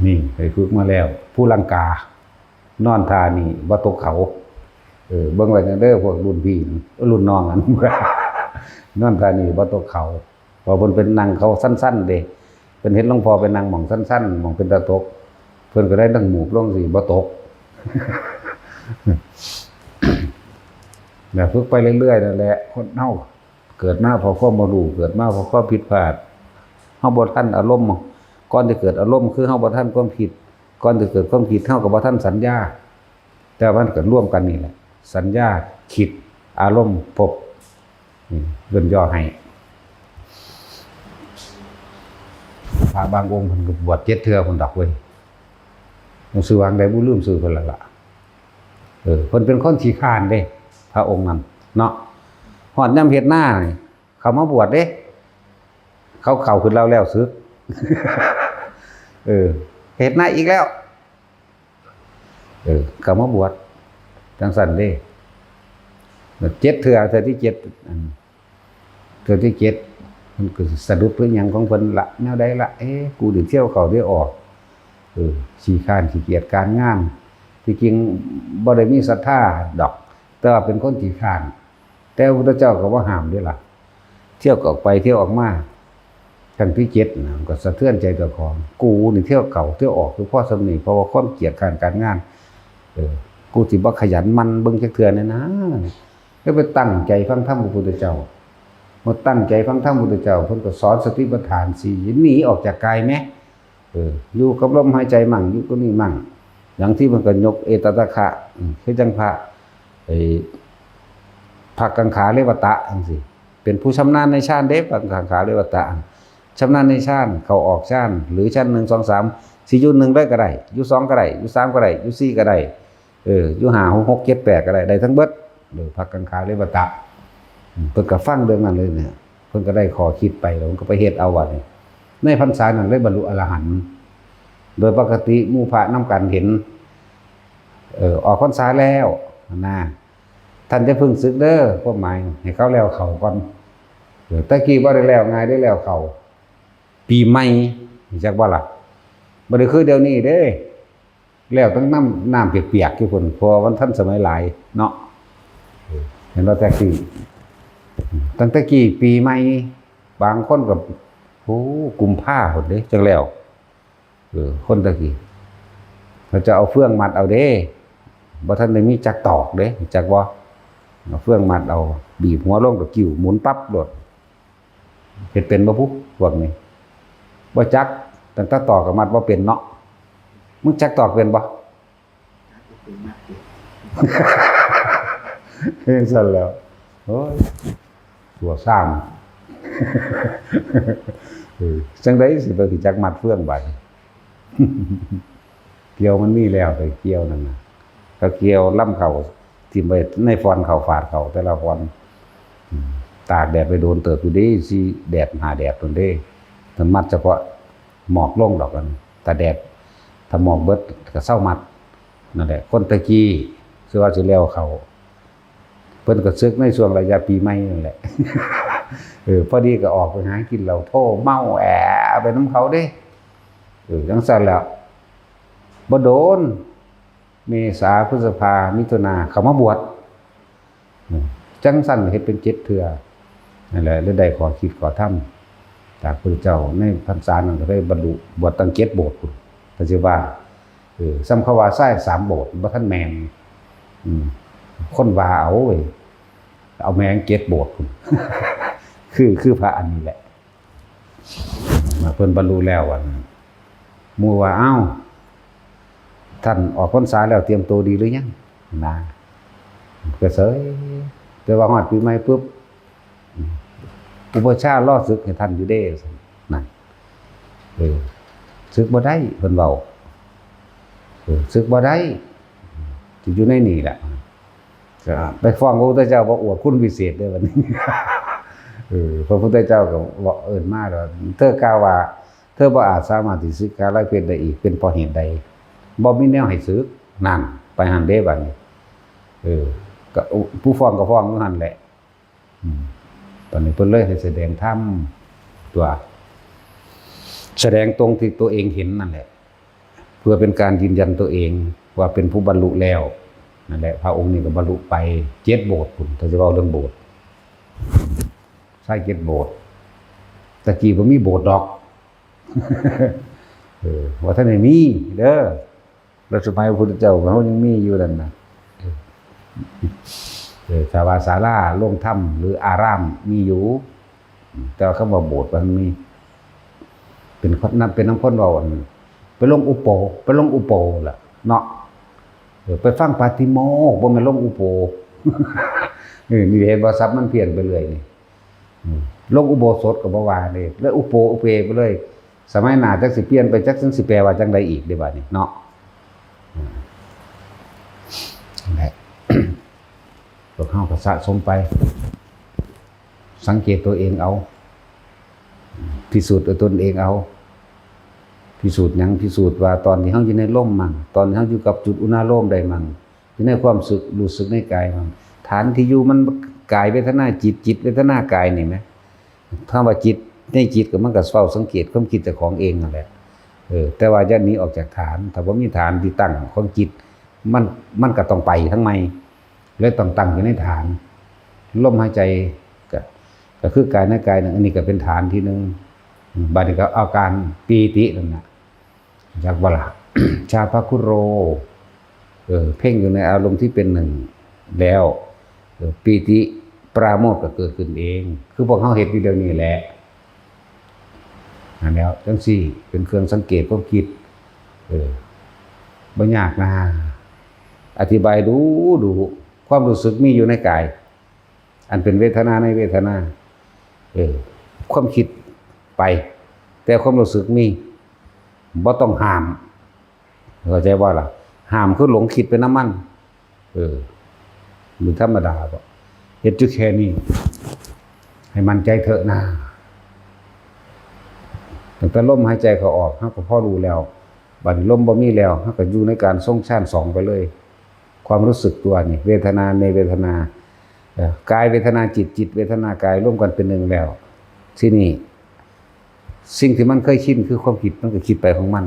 นี่ ไปฝึกมาแล้ว ภูลังกา นอนท่านี่บ่ตกเขา เออ เบิ่งไว้เด้อ พวกรุ่นพี่ รุ่นน้องอัน นอนท่านี่บ่ตกเขา เพราะเพิ่นเป็นนั่งเขาสั้นๆเด้ เพิ่นเห็นหลวงพ่อไปนั่งหม่องสั้นๆ หม่องเป็นตาตก เพิ่นก็ได้นั่งหมูบลงสิบ่ตก แล้วฝึกไปเรื่อยๆนั่นแหละ คนเฮาเกิดมาเพราะความบ่รู้ เกิดมาเพราะความผิดพลาด เฮาบ่ทันอารมณ์ ก่อนจะเกิดอารมณ์คือเฮาบ่ทันความคิด ก่อนจะเกิดความคิดเฮาก็บ่ทันสัญญา แต่มันก็รวมกันนี่แหละ สัญญา คิด อารมณ์ ภพ อืม เพิ่นย่อให้ พระบางองค์เพิ่นก็บวชเจ็ดเทื่อพุ้นดอกเว้ย หลวงปู่หว่างใดบ่ลืมชื่อเพิ่นแล้วล่ะ เออ เพิ่นเป็นคนขี้คร้านเด้ พระองค์นั้นเนาะ ฮอดยามเฮ็ดนานี่ เขามาบวชเด้ เขาเข้าขึ้นแล้วแล้วสึก เออ เฮ็ดนาอีกแล้ว เออ ก็มาบวชจังซั่นเด้ เจ็ดเทื่อ เทื่อที่เจ็ด อัน เทื่อที่เจ็ด เพิ่นก็สะดุดหรือหยังของเพิ่นละ แนวใดละ เอ๊ะ กูได้เที่ยวเข้าเที่ยวออก เออ ขี้คร้านขี้เกียจการงาน ที่จริงบ่ได้มีศรัทธาดอก แต่ว่าเป็นคนขี้คร้าน แต่พระพุทธเจ้าก็บ่ห้ามเด้ล่ะ เที่ยวก็ออกไปเที่ยวออกมา ครั้งที่เจ็ดนะ ก็สะเทือนใจเจ้าของ กูนี่เที่ยวเข้าเที่ยวออกอยู่พอส่ำนี้ เพราะว่าความเกียจคร้านการงาน เออ กูสิบ่ขยันหมั่นเบิ่งจักเทื่อแน่นะ แล้วไปตั้งใจฟังธรรมพระพุทธเจ้า มาตั้งใจฟังธรรมพระพุทธเจ้า เพิ่นก็สอนสติปัฏฐานสี่ หนีออกจากกายแหม เออ อยู่กับลมหายใจมั่ง อยู่กับนี่มั่ง อย่างที่มันก็ยกเอตตะคะ อืม คือจังพระ ไอ้ พระกังขาเรวตะจังซี้ เป็นผู้ชำนาญในฌานเด้ พระกังขาเรวตะ ชำนาญในฌาน เข้าออกฌาน หรือฌานหนึ่ง สอง สาม สิอยู่หนึ่งเลยก็ได้ อยู่สองก็ได้ อยู่สามก็ได้ อยู่สี่ก็ได้ เออ อยู่ห้า หก เจ็ด แปด ก็ได้ ได้ทั้งเบิด เออ พระกังขาเรวตะ อืม เพิ่นก็ฟังเรื่องนั้นเลยเนี่ย เพิ่นก็ได้ข้อคิดไป แล้วเพิ่นก็ไปเฮ็ดเอาบัดนี้ ในพรรษานั้นเลยบรรลุอรหันต์ โดยปกติหมู่พระนำกันเห็น เออ ออกพรรษาแล้วนะ ท่านจะเพิ่งสึกเด้อ ความหมายให้เขาแล้วเข้าก่อน เออ แต่กี้บ่ได้แล้วง่ายได้แล้วเข้า ปีใหม่ รู้จักบ่ล่ะ บ่ได้คือเดี๋ยวนี้เด้ แล้วตั้งน้ำ น้ำเปียกๆอยู่พุ่น เพราะว่ามันทันสมัยหลายเนาะ เห็นบ่ แต่กี้ ตั้งแต่กี้ปีใหม่ บางคนก็ โอ้ กุมภาพุ่นเด้ จักแล้ว เออ คนแต่กี้ เขาจะเอาเฟืองมัดเอาเด้ บ่ทันได้มีจักตอกเด้ จักบ่ เอาเฟืองมัดเอา บีบหัวลงก็กิ้วหมุนปั๊บโลด เฮ็ดเป็นบ่พุ พวกนี้ บ่จัก ตั้งแต่ตอกก็มัดบ่เป็นเนาะ มึงจักตอกเป็นบ่ เฮ็ดซั่นแล้ว โอ้ย ตัวซ้ำ เออ จังใดสิไปรู้จักมัดเฟืองบาดนี้ เกี่ยวมันมีแล้ว ไปเกี่ยวนั่นน่ะ ก็เกี่ยวลำเข้า ถิ่มไว้ในฟอนเข้าฝาดเข้าแต่ละฟอน อืม ตากแดดไปโดนเติบอยู่เด้ สี่แดดห้าแดดโดนเด้ มันมัดเฉพาะหมอกลงดอกกัน ถ้าแดด ถ้าหมอกเบิดก็เซามัด นั่นแหละ คนแต่กี้ คือว่าสิแล้วเข้า เพิ่นก็สึกในช่วงระยะปีใหม่นั่นแหละ เออ พอดีก็ออกไปหากินเหล้า โทเมาแอไปนำเขาเด้ เออ จังซั่นแหล้ว บ่โดน เมษา พฤษภา มิถุนา เข้ามาบวช อืม จังซั่นเฮ็ดเป็นเจ็ดเทื่อ นั่นแหละ เลยได้ข้อคิดข้อธรรมจากพระพุทธเจ้า ในพรรษานั้นก็ได้บรรลุ บวชตั้งเจ็ดโบสถ์พุ้น ก็สิว่า เออ ส่ำเขาว่าชายสามโบสถ์ บ่ทันแม่น อืม คนว่าเอาเว้ย เอาแม่งเจ็ดโบสถ์พุ้น คือ คือพระอันนี้แหละ มาเพิ่นบรรลุแล้ว อันหมู่ว่า "เอ้า ท่านออกพรรษาแล้ว เตรียมตัวดีหรือยัง?" นะ ก็เสย แต่ว่าฮอดปีใหม่ปุ๊บ "อุปัชฌาย์รอสึกให้ท่านอยู่เด้" นั่น เออ "สึกบ่ได้" เพิ่นเว้า เออ "สึกบ่ได้ สิอยู่ในนี่แหละ" ก็ไปฟ้องพระพุทธเจ้าว่าอวดคุณวิเศษเด้อบัดนี้ เออ พระพุทธเจ้าก็บอกเอิ้นมาแล้ว เธอกล่าวว่า เธอบ่อาจสามารถสิสึกขาลายเพชรได้อีก เป็นเพราะเหตุใด บ่มีแนวให้สึก นั่น ไปหั่นเด้บัดนี้ เออ ก็ผู้ฟ้องก็ฟ้องอยู่หั่นแหละ อืม ตอนนี้เพิ่นเลยให้แสดงธรรมตัว แสดงตรงที่ตัวเองเห็นนั่นแหละ เพื่อเป็นการยืนยันตัวเองว่าเป็นผู้บรรลุแล้ว นั่นแหละ พระองค์นี้ก็บรรลุไปเจ็ดโบสถ์พุ้น ถ้าจะเว้าเรื่องโบสถ์ ชายเจ็ดโบสถ์ ตะกี้บ่มีโบสถ์ดอก เออ ว่าท่านได้มีเด้อ แล้วสมัยพระพุทธเจ้าเขายังมีอยู่นั่นนะ เออ ถ้าว่าศาลาโรงธรรมหรืออารามมีอยู่ แต่ว่าคำว่าโบสถ์มันมี เป็นคนนั้นเป็นนำคนเว้าอัน ไปลงอุโป ไปลงอุโปล่ะ เนาะ เออ ไปฟังปาติโมกข์ บ่แม่นลงอุโป เออ นี่เห็นบ่ ศัพท์มันเพี้ยนไปเรื่อยนี่ อืม ลงอุโบสถก็บ่ว่าเด้ แล้วอุโปอุเปไปเลย สมัยหน้าจักสิเปลี่ยนไป จักจั่งสิแปลว่าจั่งใดอีกเด้บัดนี้เนาะ อืม นั่นแหละ พวกเฮาก็สะสมไป สังเกตตัวเองเอา พิสูจน์ด้วยตนเองเอา พิสูจน์หยัง พิสูจน์ว่าตอนที่เฮาอยู่ในลมมั่ง ตอนที่เฮาอยู่กับจุดอุณาโลมได้มั่ง อยู่ในความสึก รู้สึกในกายมั่ง ฐานที่อยู่มันกายเวทนาจิต จิตเวทนากายนี่แหม คำว่าจิต ในจิตก็มันก็เฝ้าสังเกตความคิดเจ้าของเองนั่นแหละ เออ แต่ว่าอย่าหนีออกจากฐาน ถ้าบ่มีฐานที่ตั้งของจิต มัน มันก็ต้องไปทางใหม่ เลยต้องตั้งอยู่ในฐาน ลมหายใจก็ ก็คือกายในกายหนึ่ง อันนี้ก็เป็นฐานที่หนึ่ง อืม บัดนี้ก็เอาการปีตินั่นน่ะ จักบ่ล่ะ ชาพคุโร เออ เพ่งอยู่ในอารมณ์ที่เป็นหนึ่งแล้ว เออ ปีติปราโมทย์ก็เกิดขึ้นเอง คือพวกเฮาเฮ็ดอยู่เดี๋ยวนี้แหละ นั่นแหล้ว จังซี่ เป็นเครื่องสังเกตความคิด เออ บ่ยากนะ อธิบายดูดู ความรู้สึกมีอยู่ในกาย อันเป็นเวทนาในเวทนา เออ ความคิดไป แต่ความรู้สึกมี บ่ต้องห้าม เข้าใจบ่ล่ะ ห้ามคือหลงคิดไปนำมัน เออ มันธรรมดาบ่ เฮ็ดอยู่แค่นี้ ให้มั่นใจเถอะนะ ตั้งแต่ลมหายใจเข้าออก เฮาก็พอรู้แล้ว บัดนี้ลมบ่มีแล้ว เฮาก็อยู่ในการทรงฌานสองไปเลย ความรู้สึกตัวนี่ เวทนาในเวทนา เอ่อ กายเวทนาจิต จิตเวทนากาย รวมกันเป็นหนึ่งแล้ว ทีนี้ สิ่งที่มันเคยชินคือความคิด มันก็คิดไปของมัน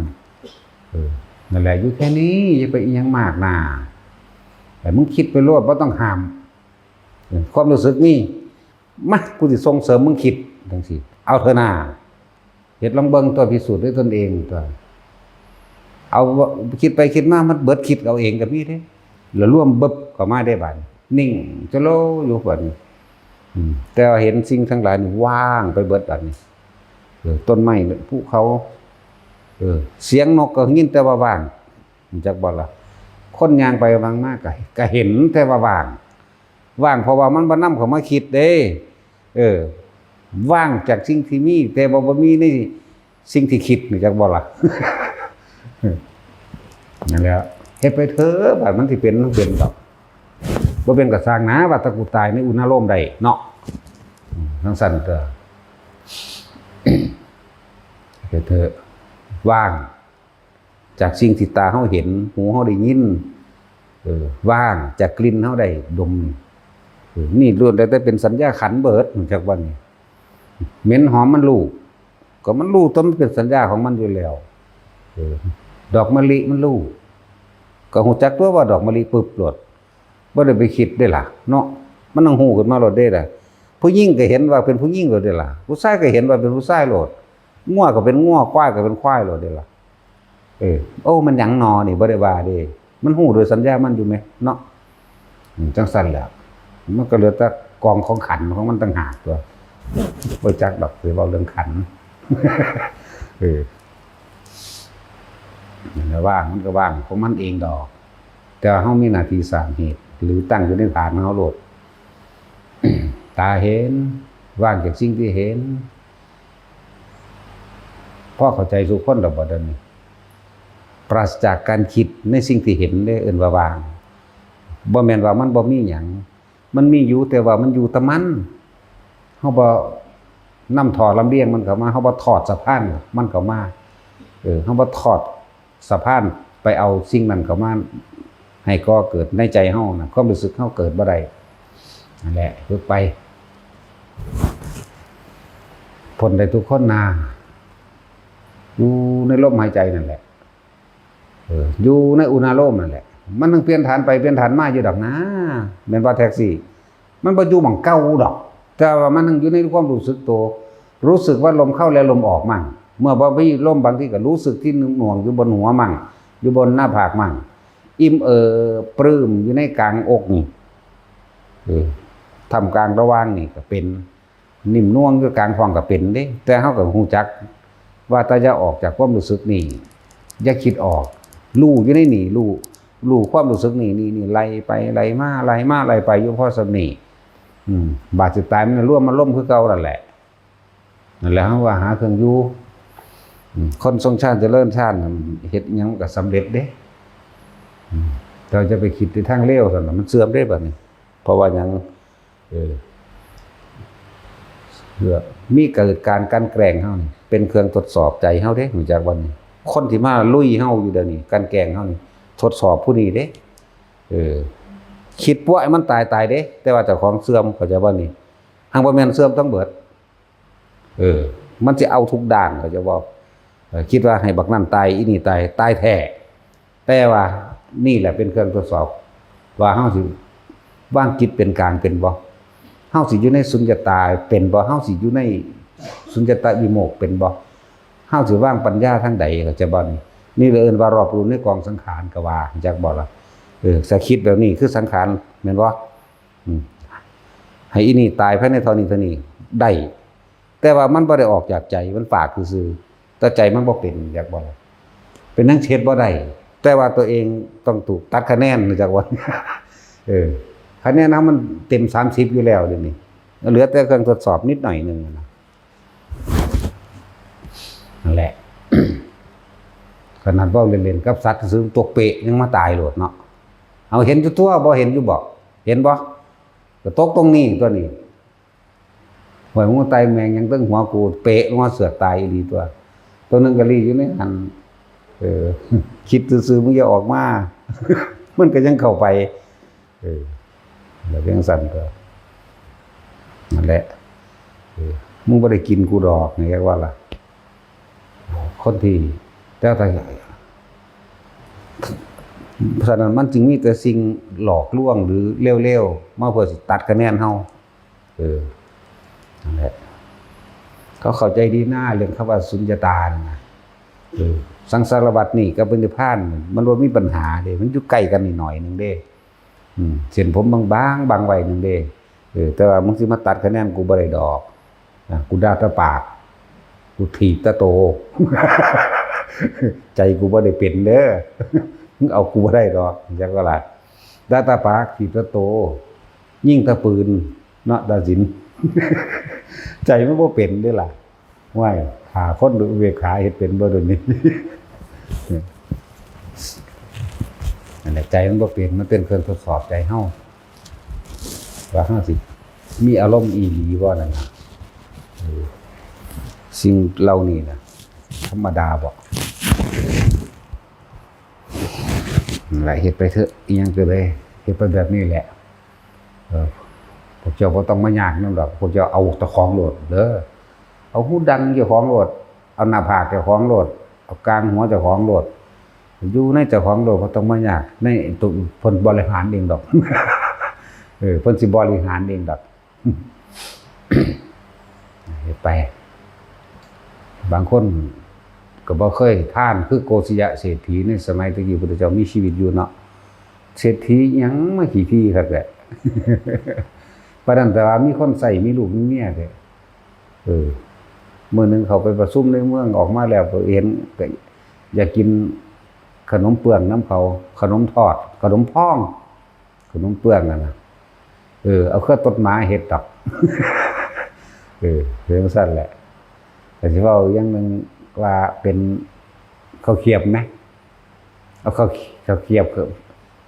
เออ นั่นแหละ อยู่แค่นี้ อย่าไปอิหยังมากนะ แต่มึงคิดไปโลด บ่ต้องห้าม เออ ความรู้สึกมี มา กูสิส่งเสริมมึงคิด จังซี่ เอาเถอะนะ เฮ็ดลองเบิ่งตัว พิสูจน์ด้วยตนเองตัว เอา คิดไปคิดมา มันเบิดคิดเอาเองก็มีเด้ แล้วรวมเบิบเข้ามาได้บาดนี้ นิ่งจะโลอยู่บาดนี้ อืม แต่ว่าเห็นสิ่งทั้งหลายนี่ว่างไปเบิดบาดนี้ เออ ต้นไม้ ภูเขา เออ เสียงนกก็ยินแต่ว่าว่าง รู้จักบ่ล่ะ คนย่างไปย่างมาก็ ก็เห็นแต่ว่าว่าง ว่างเพราะว่ามันบ่นำเข้ามาคิดเด้ เออ ว่างจากสิ่งที่มี แต่ว่าบ่มีในสิ่งที่คิด รู้จักบ่ล่ะ นั่นแหละ เฮ็ดไปเถอะ บาดมันสิเป็น มันเป็นดอก บ่เป็นก็ซ่างนะ ว่าแต่กูตายในอุณาโลมได้เนาะ อืม จังซั่นก็ เฮ็ดเถอะ ว่าง จากสิ่งที่ตาเฮาเห็น หูเฮาได้ยิน เออ ว่างจากกลิ่นเฮาได้ดม เออ นี่ล้วนแล้วแต่เป็นสัญญาขันธ์เบิด รู้จักบ่นี่ เหม็นหอมมันรู้ ก็มันรู้ตัวมันเป็นสัญญาของมันอยู่แล้ว เออ ดอกมะลิมันรู้ ก็รู้จักตัวว่าดอกมะลิปึ๊บโลด บ่ได้ไปคิดเด้ล่ะ เนาะ มันต้องรู้ขึ้นมาโลดเด้ล่ะ ผู้หญิงก็เห็นว่าเป็นผู้หญิงโลดเด้ล่ะ ผู้ชายก็เห็นว่าเป็นผู้ชายโลด งัวก็เป็นงัว ควายก็เป็นควายโลดเด้ล่ะ เออ โอ้ มันหยังหนอนี่ บ่ได้ว่าเด้ มันรู้โดยสัญญามันอยู่แหม เนาะ อืม จังซั่นแหละ มันก็เหลือแต่กองของขันธ์ของมันต่างหากตัว บ่จักดอก สิเว้าเรื่องขันธ์ เออ นั่นแหละ ว่างมันก็ว่างของมันเองดอก แต่ว่าเฮามีหน้าที่สร้างเหตุ หรือตั้งอยู่ในฐานของเฮาโลด ตาเห็น ว่างจากสิ่งที่เห็น พอเข้าใจสู่คนดอกบ่เดี๋ยวนี้ ปราศจากการคิดในสิ่งที่เห็นเด้ เอิ้นว่าว่าง บ่แม่นว่ามันบ่มีหยัง มันมีอยู่ แต่ว่ามันอยู่แต่มัน เฮาบ่นำท่อลำเลียงมันเข้ามา เฮาบ่ทอดสะพานมันเข้ามา เออ เฮาบ่ทอดสะพานไปเอาสิ่งนั้นเข้ามา ให้ก่อเกิดในใจเฮานะ ความรู้สึกเฮาเกิดบ่ได้ นั่นแหละ ฝึกไป พ้นได้ทุกคนนะ อยู่ในลมหายใจนั่นแหละ เออ อยู่ในอุณาโลมนั่นแหละ มันต้องเปลี่ยนฐานไปเปลี่ยนฐานมาอยู่ดอกนะ แม่นบ่แท็กซี่ มันบ่อยู่หม่องเก่าดอก แต่ว่ามันยังอยู่ในความรู้สึกตัว รู้สึกว่าลมเข้าและลมออกมั่ง เมื่อบ่มีลมบางทีก็รู้สึกที่หน่วงอยู่บนหัวมั่ง อยู่บนหน้าผากมั่ง อิ่มเอิบปลื้มอยู่ในกลางอกนี่ เออ ท่ามกลางระหว่างนี่ก็เป็น นิ่มนวลอยู่กลางท้องก็เป็นเด้ แต่เฮาก็รู้จักว่าถ้าจะออกจากความรู้สึกนี่ อย่าคิดออก รู้อยู่ในนี่ รู้ รู้ความรู้สึกนี่ นี่ นี่ ไหลไป ไหลมา ไหลมา ไหลไปอยู่พอส่ำนี้ อืม บาดสิตายมันรวมมาลมคือเก่านั่นแหละ นั่นแหละ เฮาว่าหาเครื่องอยู่ อืม คนทรงฌานเจริญฌานน่ะ เฮ็ดหยังก็สำเร็จเด้ อืม เจ้าจะไปคิดในทางเลวซั่นน่ะ มันเสื่อมเด้บัดนี้ เพราะว่าหยัง เออ เพื่อมีเกิดการกลั่นแกล้งเฮานี่ เป็นเครื่องทดสอบใจเฮาเด้ รู้จักบ่นี่ คนที่มาลุยเฮาอยู่เดี๋ยวนี้ กลั่นแกล้งเฮานี่ ทดสอบผู้นี้เด้ เออ คิดว่าให้มันตาย ตายเด้ แต่ว่าเจ้าของเสื่อม เข้าใจบ่นี่ หากบ่แม่นเสื่อมทั้งเบิด เออ มันสิเอาทุกด้าน เข้าใจบ่ เออ คิดว่าให้บักนั่นตาย อีนี่ตาย ตายแท้ แต่ว่านี่แหละเป็นเครื่องทดสอบ ว่าเฮาสิวางจิตเป็นกลางเป็นบ่ เฮาสิอยู่ในสุญญตาเป็นบ่ เฮาสิอยู่ในสุญญตวิโมกข์เป็นบ่ เฮาสิวางปัญญาทางใด เข้าใจบ่นี่ นี่เลยเอิ้นว่ารอบรู้ในกองสังขาร ก็ว่า จักบ่ล่ะ เออ ถ้าคิดแบบนี้คือสังขาร แม่นบ่ อืม ให้อีนี่ตายภายในเท่านี้เท่านี้ ได้ แต่ว่ามันบ่ได้ออกจากใจ มันปากซื่อๆ แต่ใจมันบ่เป็น จักบ่ล่ะ เป็นหยังเฮ็ดบ่ได้ แต่ว่าตัวเองต้องถูกตัดคะแนน จักบ่ เออ คะแนนเฮามันเต็มสามสิบอยู่แล้วเดี๋ยวนี้ เหลือแต่เครื่องทดสอบนิดหน่อยหนึ่งนะ นั่นแหละ ขนาดเว้าเล่นๆ กับสัตว์ซื่อ ตกเปะยังมาตายโลดเนาะ เอา เห็นอยู่ตัว บ่เห็นอยู่บ่ เห็นบ่ ก็ตกตรงนี้ตัวนี้ ห้วย มึงมาไต่แมงหยังเทิงหัวกู เปะลงมาเสือกตายอีหลีตัว ตัวหนึ่งก็ลีอยู่ในหั้น เออ คิดซื่อๆ มึงอย่าออกมา มันก็ยังเข้าไป เออ แล้วจั่งซั้นก็ นั่นแหละ เออ มึงบ่ได้กินกูดอก นี่เรียกว่าล่ะ คนที่ แต่ถ้า ฉะนั้นมันจึงมีแต่สิ่งหลอกลวงหรือเลวๆ มาเพื่อสิตัดคะแนนเฮา เออ นั่นแหละ เขาเข้าใจดีนะ เรื่องคำว่าสุญญตานั่นนะ เออ สังสารวัฏนี่กับนิพพานนี่ มันบ่มีปัญหาเด้ มันอยู่ใกล้กันนิดหน่อยหนึ่งเด้ อืม เส้นผมบางๆ บังไว้หนึ่งเด้ เออ แต่ว่ามึงสิมาตัดคะแนนกูบ่ได้ดอก อ่ะ กูด่าแต่ปาก กูถีบแต่โต ใจกูบ่ได้เป็นเด้อ มึงเอากูบ่ได้ดอก จักว่าล่ะ ด่าแต่ปาก ถีบแต่โต ยิงแต่ปืน เนาะ ตัดสิน ใจมันบ่เป็นเด้ล่ะ ห้วย ฆ่าคนด้วยอุเบกขา เฮ็ดเป็นบ่เดี๋ยวนี้ นั่นแหละ ใจมันบ่เป็น มันเป็นเครื่องทดสอบใจเฮา ว่าเฮาสิมีอารมณ์อีหลีบ่นั่นน่ะ เออ สิ่งเหล่านี้น่ะ ธรรมดาบ่ นั่นแหละ เฮ็ดไปเถอะ อิหยังก็เลย เฮ็ดไปแบบนี้แหละ เออ พวกเจ้าบ่ต้องมายากนำดอก พวกเจ้าเอาเจ้าของโลดเด้อ เอาหูดังเจ้าของโลด เอาหน้าผากเจ้าของโลด เอากลางหัวเจ้าของโลด อยู่ในเจ้าของโลด บ่ต้องมายาก ในตัวเพิ่นบริหารเองดอก เออ เพิ่นสิบริหารเองดอก เฮ็ดไป บางคนก็บ่เคยทาน คือโกศยเศรษฐีในสมัยตะกี้พุทธเจ้ามีชีวิตอยู่เนาะ เศรษฐีหยังมาขี้ถี่คักแท้ ปานนั้นแต่ว่ามีคนใช้ มีลูกมีเมียแท้ เออ มื้อหนึ่งเขาไปประชุมในเมือง ออกมาแล้วก็เห็น ก็อยากกินขนมเปื้องนำเขา ขนมทอด ขนมพอง ขนมเปื้องนั่นน่ะ เออ เอาเครือตดหมาเฮ็ดดอก เออ เป็นจั่งซั้นแหละ แต่สิเว้าอย่างหนึ่งว่าเป็นข้าวเขียบไหม เอาข้าว ข้าวเขียบ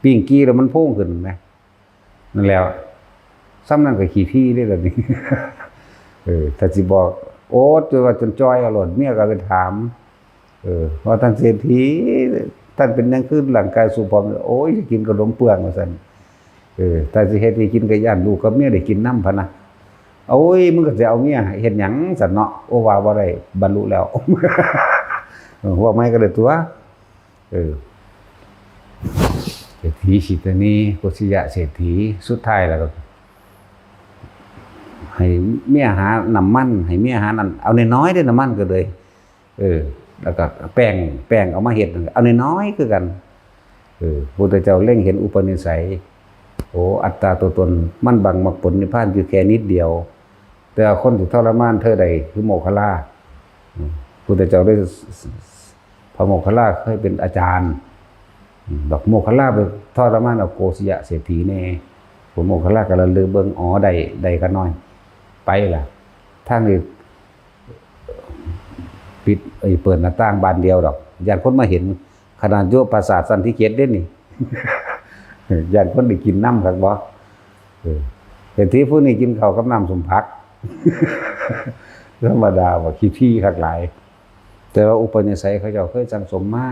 ปิ้งกี้แล้วมันพุงขึ้นไหม นั่นแหล้ว ส่ำนั้นก็ขี้ถี่เด้ล่ะนี่ เออ ถ้าสิบอก โอ๊ย จนว่าจนจ่อยเอาโลด เมียก็ไปถาม เออ ว่า "ท่านเศรษฐี ท่านเป็นหยังคือร่างกายสูบผอม" "โอ๊ย กินขนมเปื้อง" ว่าซั่น เออ "ถ้าสิเฮ็ดให้กินก็ย้านลูกกับเมียได้กินนำ" พะนะ "โอ๊ย มึงก็สิเอาเมียเฮ็ดหยังซั่นเนาะ" "โอ้ ว่าบ่ได้ บรรลุแล้ว" เออ เว้าใหม่ก็ได้ตั๊ว เออ เศรษฐีสิตนี โกศยเศรษฐี สุดท้ายแล้วก็ ให้เมียหาน้ำมัน ให้เมียหานั่น เอาน้อยๆเด้อ น้ำมันก็เลย เออ แล้วก็แป้ง แป้งเอามาเฮ็ด เอาน้อยๆคือกัน เออ พุทธเจ้าเล็งเห็นอุปนิสัย โอ้ อัตตาตัวตน มันบังมรรคผลนิพพานอยู่แค่นิดเดียว แต่ว่าคนที่ทรมานเธอได้คือโมคคัลลา อืม พุทธเจ้าได้ พระโมคคัลลาเคยเป็นอาจารย์ อืม บอกโมคคัลลาไปทรมานเอาโกศยเศรษฐีแน่ พระโมคคัลลาก็ระลึกเบิ่ง อ๋อ ได้ ได้ข้าน้อย ไปล่ะ ทางนี้ ปิด ไอ้ เปิดหน้าต่างบานเดียวดอก ย้านคนมาเห็น ขนาดอยู่ปราสาทชั้นที่เจ็ดเด้นี่ ย้านคนได้กินน้ำคักบ่ เออ เศรษฐีผู้นี้กินข้าวกับน้ำส้มผัก ธรรมดาว่าขี้ถี่คักหลาย แต่ว่าอุปนิสัยเขาเจ้าเคยสั่งสมมา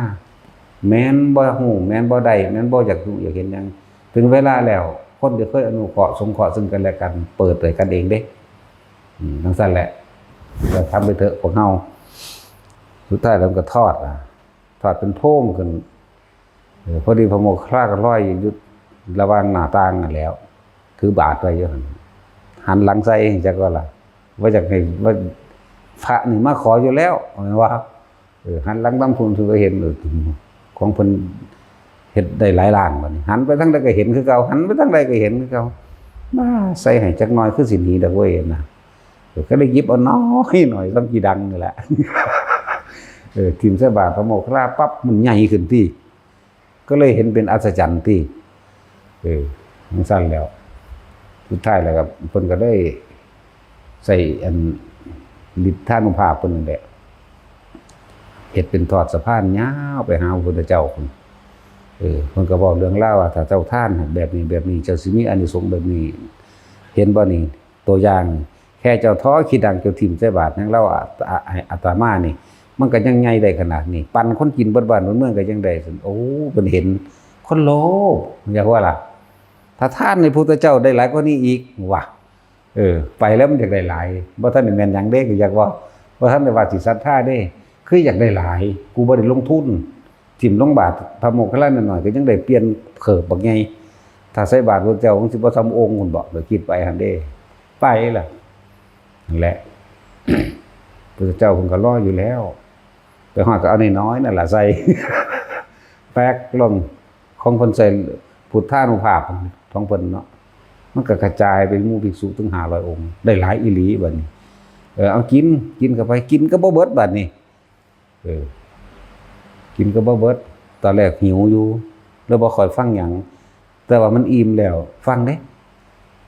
แม่นบ่ฮู้ แม่นบ่ได้ แม่นบ่อยากรู้อยากเห็นหยัง ถึงเวลาแล้ว คนที่เคยอนุเคราะห์สงเคราะห์ซึ่งกันและกัน เปิดให้กันเองเด้ อืม จั่งซั้นแหละ ก็ทำไปเถอะพวกเฮา สุดท้ายแล้วมันก็ทอดอะ ทอดเป็นโพรงขึ้น เออ พอดีพระโมคคัลลาก็ลอยอยู่ระหว่างหน้าต่างนั่นแหล้ว ถือบาตรไว้อยู่หั่น หันหลังใส่จักว่าล่ะ ว่าอยากให้ ว่าพระนี่มาขออยู่แล้ว ว่า เออ หันหลังตำพุ้น ถือว่าเห็น เออ ของเพิ่นเฮ็ดได้หลายล้านบัดนี้ หันไปทางใดก็เห็นคือเก่า หันไปทางใดก็เห็นคือเก่า มาใส่ให้จักหน่อยคือสิหนีดอกเว้ยนะ เออ ก็เลยหยิบเอาน้อยหน่อย ส่ำขี้ดังนี่แหละ เออ ถิ่มใส่บาตรพระโมคคัลลาปั๊บ มันใหญ่ขึ้นติ ก็เลยเห็นเป็นอัศจรรย์ติ เออ จั่งซั้นแล้ว สุดท้ายแล้วก็เพิ่นก็ได้ใส่อันฤทธานุภาพเพิ่นนั่นแหละ เฮ็ดเป็นทอดสะพานยาวไปหาพระพุทธเจ้าพุ้น เออ เพิ่นก็บอกเรื่องราวว่า ถ้าเจ้าทานแบบนี้แบบนี้ เจ้าสิมีอานิสงส์แบบนี้ เห็นบ่นี่ ตัวอย่าง แค่เจ้าทอดขี้ดังเจ้าถิ่มใส่บาตรหยังลาว อา- อา- อาตมานี่ มันก็ยังใหญ่ได้ขนาดนี้ ปันคนกินเบิดบ้านเบิดเมืองก็ยังได้ซั่น โอ้ เพิ่นเห็น คนโลภ อยากว่าล่ะ ถ้าทานในพุทธเจ้าได้หลายกว่านี้อีก ว่ะ เออ ไปแล้วมันอยากได้หลาย บ่ทันได้แม่นหยังเด้ ก็อยากว่า บ่ทันได้ว่าสิศรัทธาเด้ คืออยากได้หลาย กูบ่ได้ลงทุน ถิ่มลงบาตรพระโมคคัลลาหน่อยๆ ก็ยังได้เปลี่ยนเขิบบักใหญ่ ถ้าใส่บาตรพระเจ้า มันสิบ่ส่ำองค์พุ้นบ่ ก็คิดไปหั่นเด้ ไปล่ะ นั่นแหละ พระเจ้าเพิ่นก็รออยู่แล้ว ไปฮอดก็เอาน้อยๆ นั่นล่ะใส่ แป๊กลง ของเพิ่นใส่พุทธานุภาพของเพิ่นเนาะ มันก็กระจายไปหมู่ภิกษุถึงห้าร้อยองค์ ได้หลายอีหลีบัดนี้ เออ เอากิน กินเข้าไป กินก็บ่เบิดบัดนี้ เออ กินก็บ่เบิด ตอนแรกหิวอยู่ แล้วบ่ค่อยฟังหยัง แต่ว่ามันอิ่มแล้ว ฟังเด้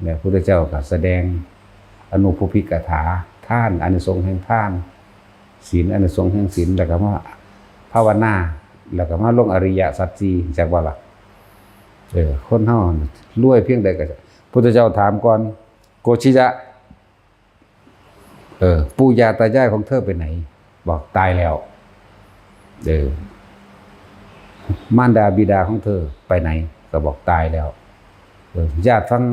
แล้วพุทธเจ้าก็แสดงอนุภูพิกถา ทาน อานิสงส์แห่งทาน ศีล อานิสงส์แห่งศีล แล้วก็มาภาวนา แล้วก็มาลงอริยสัจสี่ จักว่าล่ะ เออ คนเฮาน่ะรวยเพียงใดก็ พุทธเจ้าถามก่อน โกชิยะ เออ ปู่ย่าตายายของเธอไปไหน บอกตายแล้ว เออ มารดาบิดาของเธอไปไหน ก็บอกตายแล้ว เออ ญาติทั้ง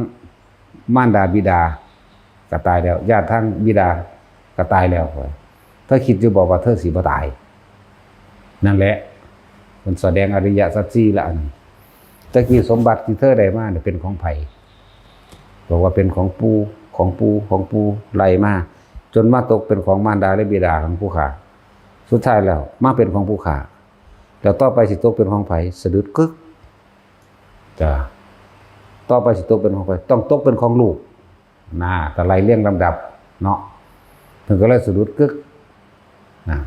มารดาบิดาก็ตายแล้ว ญาติทั้งบิดาก็ตายแล้ว เธอคิดอยู่บอกว่าเธอสิบ่ตาย นั่นแหละ มันแสดงอริยสัจสี่ละอัน ตะกี้สมบัติที่เธอได้มาเนี่ยเป็นของไผ บอกว่าเป็นของปู่ ของปู่ ของปู่ ไล่มา จนมาตกเป็นของมารดาและบิดาของผู้ข้า สุดท้ายแล้วมาเป็นของผู้ข้า แล้วต่อไปสิตกเป็นของไผ สะดุดกึก จ้ะ ต่อไปสิตกเป็นของไผ ต้องตกเป็นของลูก น่า ก็ไล่เรียงลำดับเนาะ เพิ่นก็เลยสะดุดกึก นะ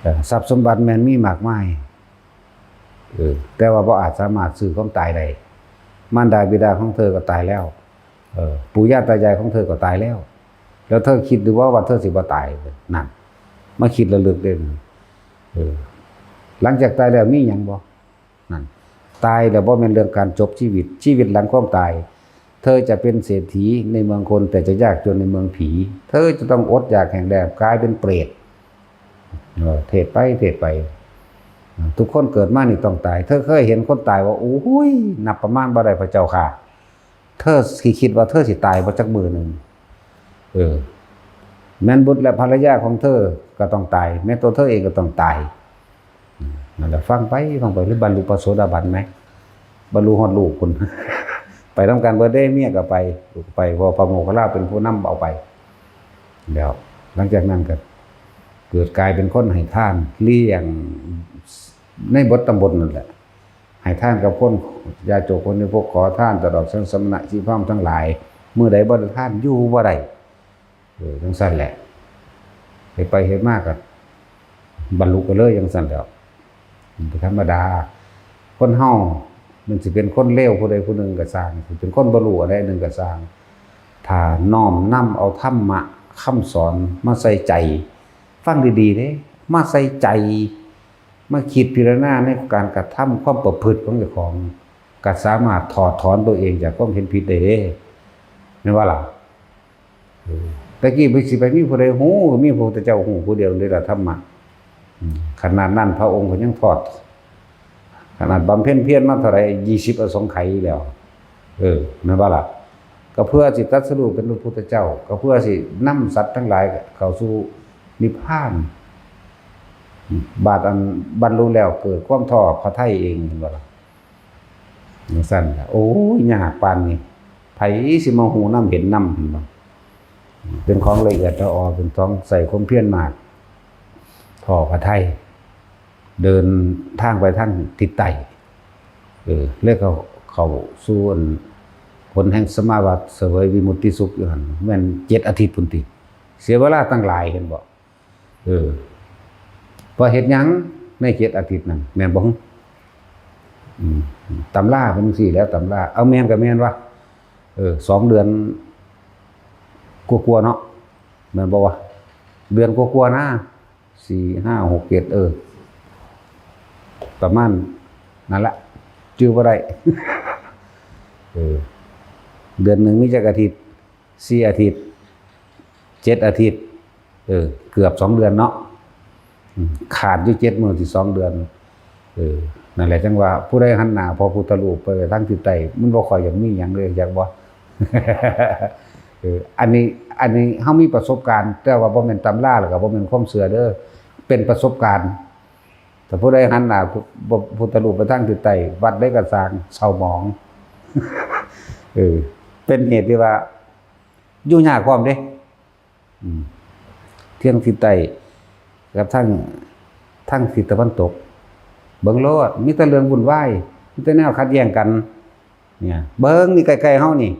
เอ่อ ทรัพย์สมบัติแม่นมีมากมาย เออ แต่ว่าบ่อาจสามารถซื้อความตายได้ มารดาบิดาของเธอก็ตายแล้ว เออ ปู่ย่าตายายของเธอก็ตายแล้ว แล้วเธอคิดดูว่า ว่าเธอสิบ่ตาย นั่น มาคิดระลึกเด้อ เออ หลังจากตายแล้วมีหยังบ่ นั่น ตายแล้วบ่แม่นเรื่องการจบชีวิต ชีวิตหลังความตาย เธอจะเป็นเศรษฐีในเมืองคน แต่จะยากจนในเมืองผี เธอจะต้องอดอยากแห้งแล้ง กลายเป็นเปรต เออ เทศน์ไป เทศน์ไป ทุกคนเกิดมานี่ต้องตาย เธอเคยเห็นคนตายว่า โอ้ย นับประมาณบ่ได้พระเจ้าข้า เธอสิคิดว่าเธอสิตายบ่จักมื้อหนึ่ง เออ แม่นบุตรและภรรยาของเธอก็ต้องตาย แม้ตัวเธอเองก็ต้องตาย อืม นั่นแหละ ฟังไป ฟังไป หรือบรรลุพระโสดาบันไหม บรรลุฮอดลูกพุ้น ไปนำกันเบิดเด้ เมียก็ไป ลูกก็ไป เพราะพระโมคคัลลาเป็นผู้นำเอาไป แล้ว หลังจากนั้นก็เกิดกลายเป็นคนให้ทาน เลี้ยง ในบทตำบลนั่นแหละ ให้ทานกับคนยากจนคนนี้ พวกขอทาน ตลอดทั้งสมณะชีพราหมณ์ทั้งหลาย มื้อใดบ่ได้ทาน อยู่บ่ได้ เออ จั่งซั้นแหละ เฮ็ดไปเฮ็ดมาก็บรรลุไปเลยจั่งซั้นแหล้ว มันเป็นธรรมดา คนเฮามันสิเป็นคนเลวผู้ใดผู้หนึ่งก็ซ่าง สิเป็นคนบ่รู้อะไรหนึ่งก็ซ่าง ถ้าน้อมนำเอาธรรมะคำสอนมาใส่ใจ ฟังดีๆเด้ มาใส่ใจ มาคิดพิจารณาในการกระทำความประพฤติของเจ้าของ ก็สามารถถอดถอนตัวเองจากความเห็นผิดได้เด้ แม่นบ่ล่ะ เออ แต่กี้ไปสิไปมีผู้ใดฮู้ มีพระพุทธเจ้าฮู้ผู้เดียวเลยล่ะธรรมะ อืม ขนาดนั้นพระองค์ก็ยังทอด ขนาดบำเพ็ญเพียรมาเท่าไหร่ ยี่สิบอสงไขยแล้ว เออ แม่นบ่ล่ะ ก็เพื่อสิตรัสรู้เป็นพระพุทธเจ้า ก็เพื่อสินำสัตว์ทั้งหลายเข้าสู่นิพพาน บาดอันบรรลุแล้วเกิดความท้อพระทัยเอง เห็นบ่ล่ะ จั่งซั่นล่ะ โอ้ย ยากปานนี้ ไผสิมาฮู้นำเห็นนำ เห็นบ่ เป็นของละเอียดละออ เป็นของใส่ความเพียรมาก ท้อพระทัย เดินทางไปทางทิศใต้ เออ แล้วก็เข้าสู่อันผลแห่งสมาบัติ เสวยวิมุตติสุขอยู่หั่น แม่นเจ็ดอาทิตย์พุ้นติ เสียเวลาตั้งหลาย เห็นบ่ เออ ว่าเฮ็ดหยังในเจ็ดอาทิตย์นั่น แม่นบ่ อืม ตำราเป็นจั่งซี้แหล้ว ตำรา เอาแม่นก็แม่นวะ เออ สองเดือนกว่าๆเนาะ แม่นบ่วะ เดือนกว่าๆนะ สี่ ห้า หก เจ็ด เออ ประมาณนั่นละ จื่อบ่ได้ เออ เดือนหนึ่งมีจักอาทิตย์ สี่อาทิตย์ เจ็ดอาทิตย์ เออ เกือบสองเดือนเนาะ อืม ขาดอยู่เจ็ดมื้อสิสองเดือน เออ นั่นแหละจั่งว่า ผู้ใดหันหน้าพระพุทธรูปไปทางทิศใต้ มันบ่ค่อยอยากมีหยังเลย อยากบ่ เออ อันนี้ อันนี้เฮามีประสบการณ์ แต่ว่าบ่แม่นตำรา แล้วก็บ่แม่นความเชื่อเด้อ เป็นประสบการณ์ ถ้าผู้ใดหันหน้าพระพุทธรูปไปทางทิศใต้ วัดใดก็ซ่าง เศร้าหมอง เออ เป็นเหตุที่ว่า อยู่ยากพร้อมเด้ อืม เที่ยงทิศใต้กับทาง ทางทิศตะวันตก เบิ่งโลด มีแต่เรื่องวุ่นวาย มีแต่แนวขัดแย้งกัน เนี่ย เบิ่งนี่ใกล้ๆเฮานี่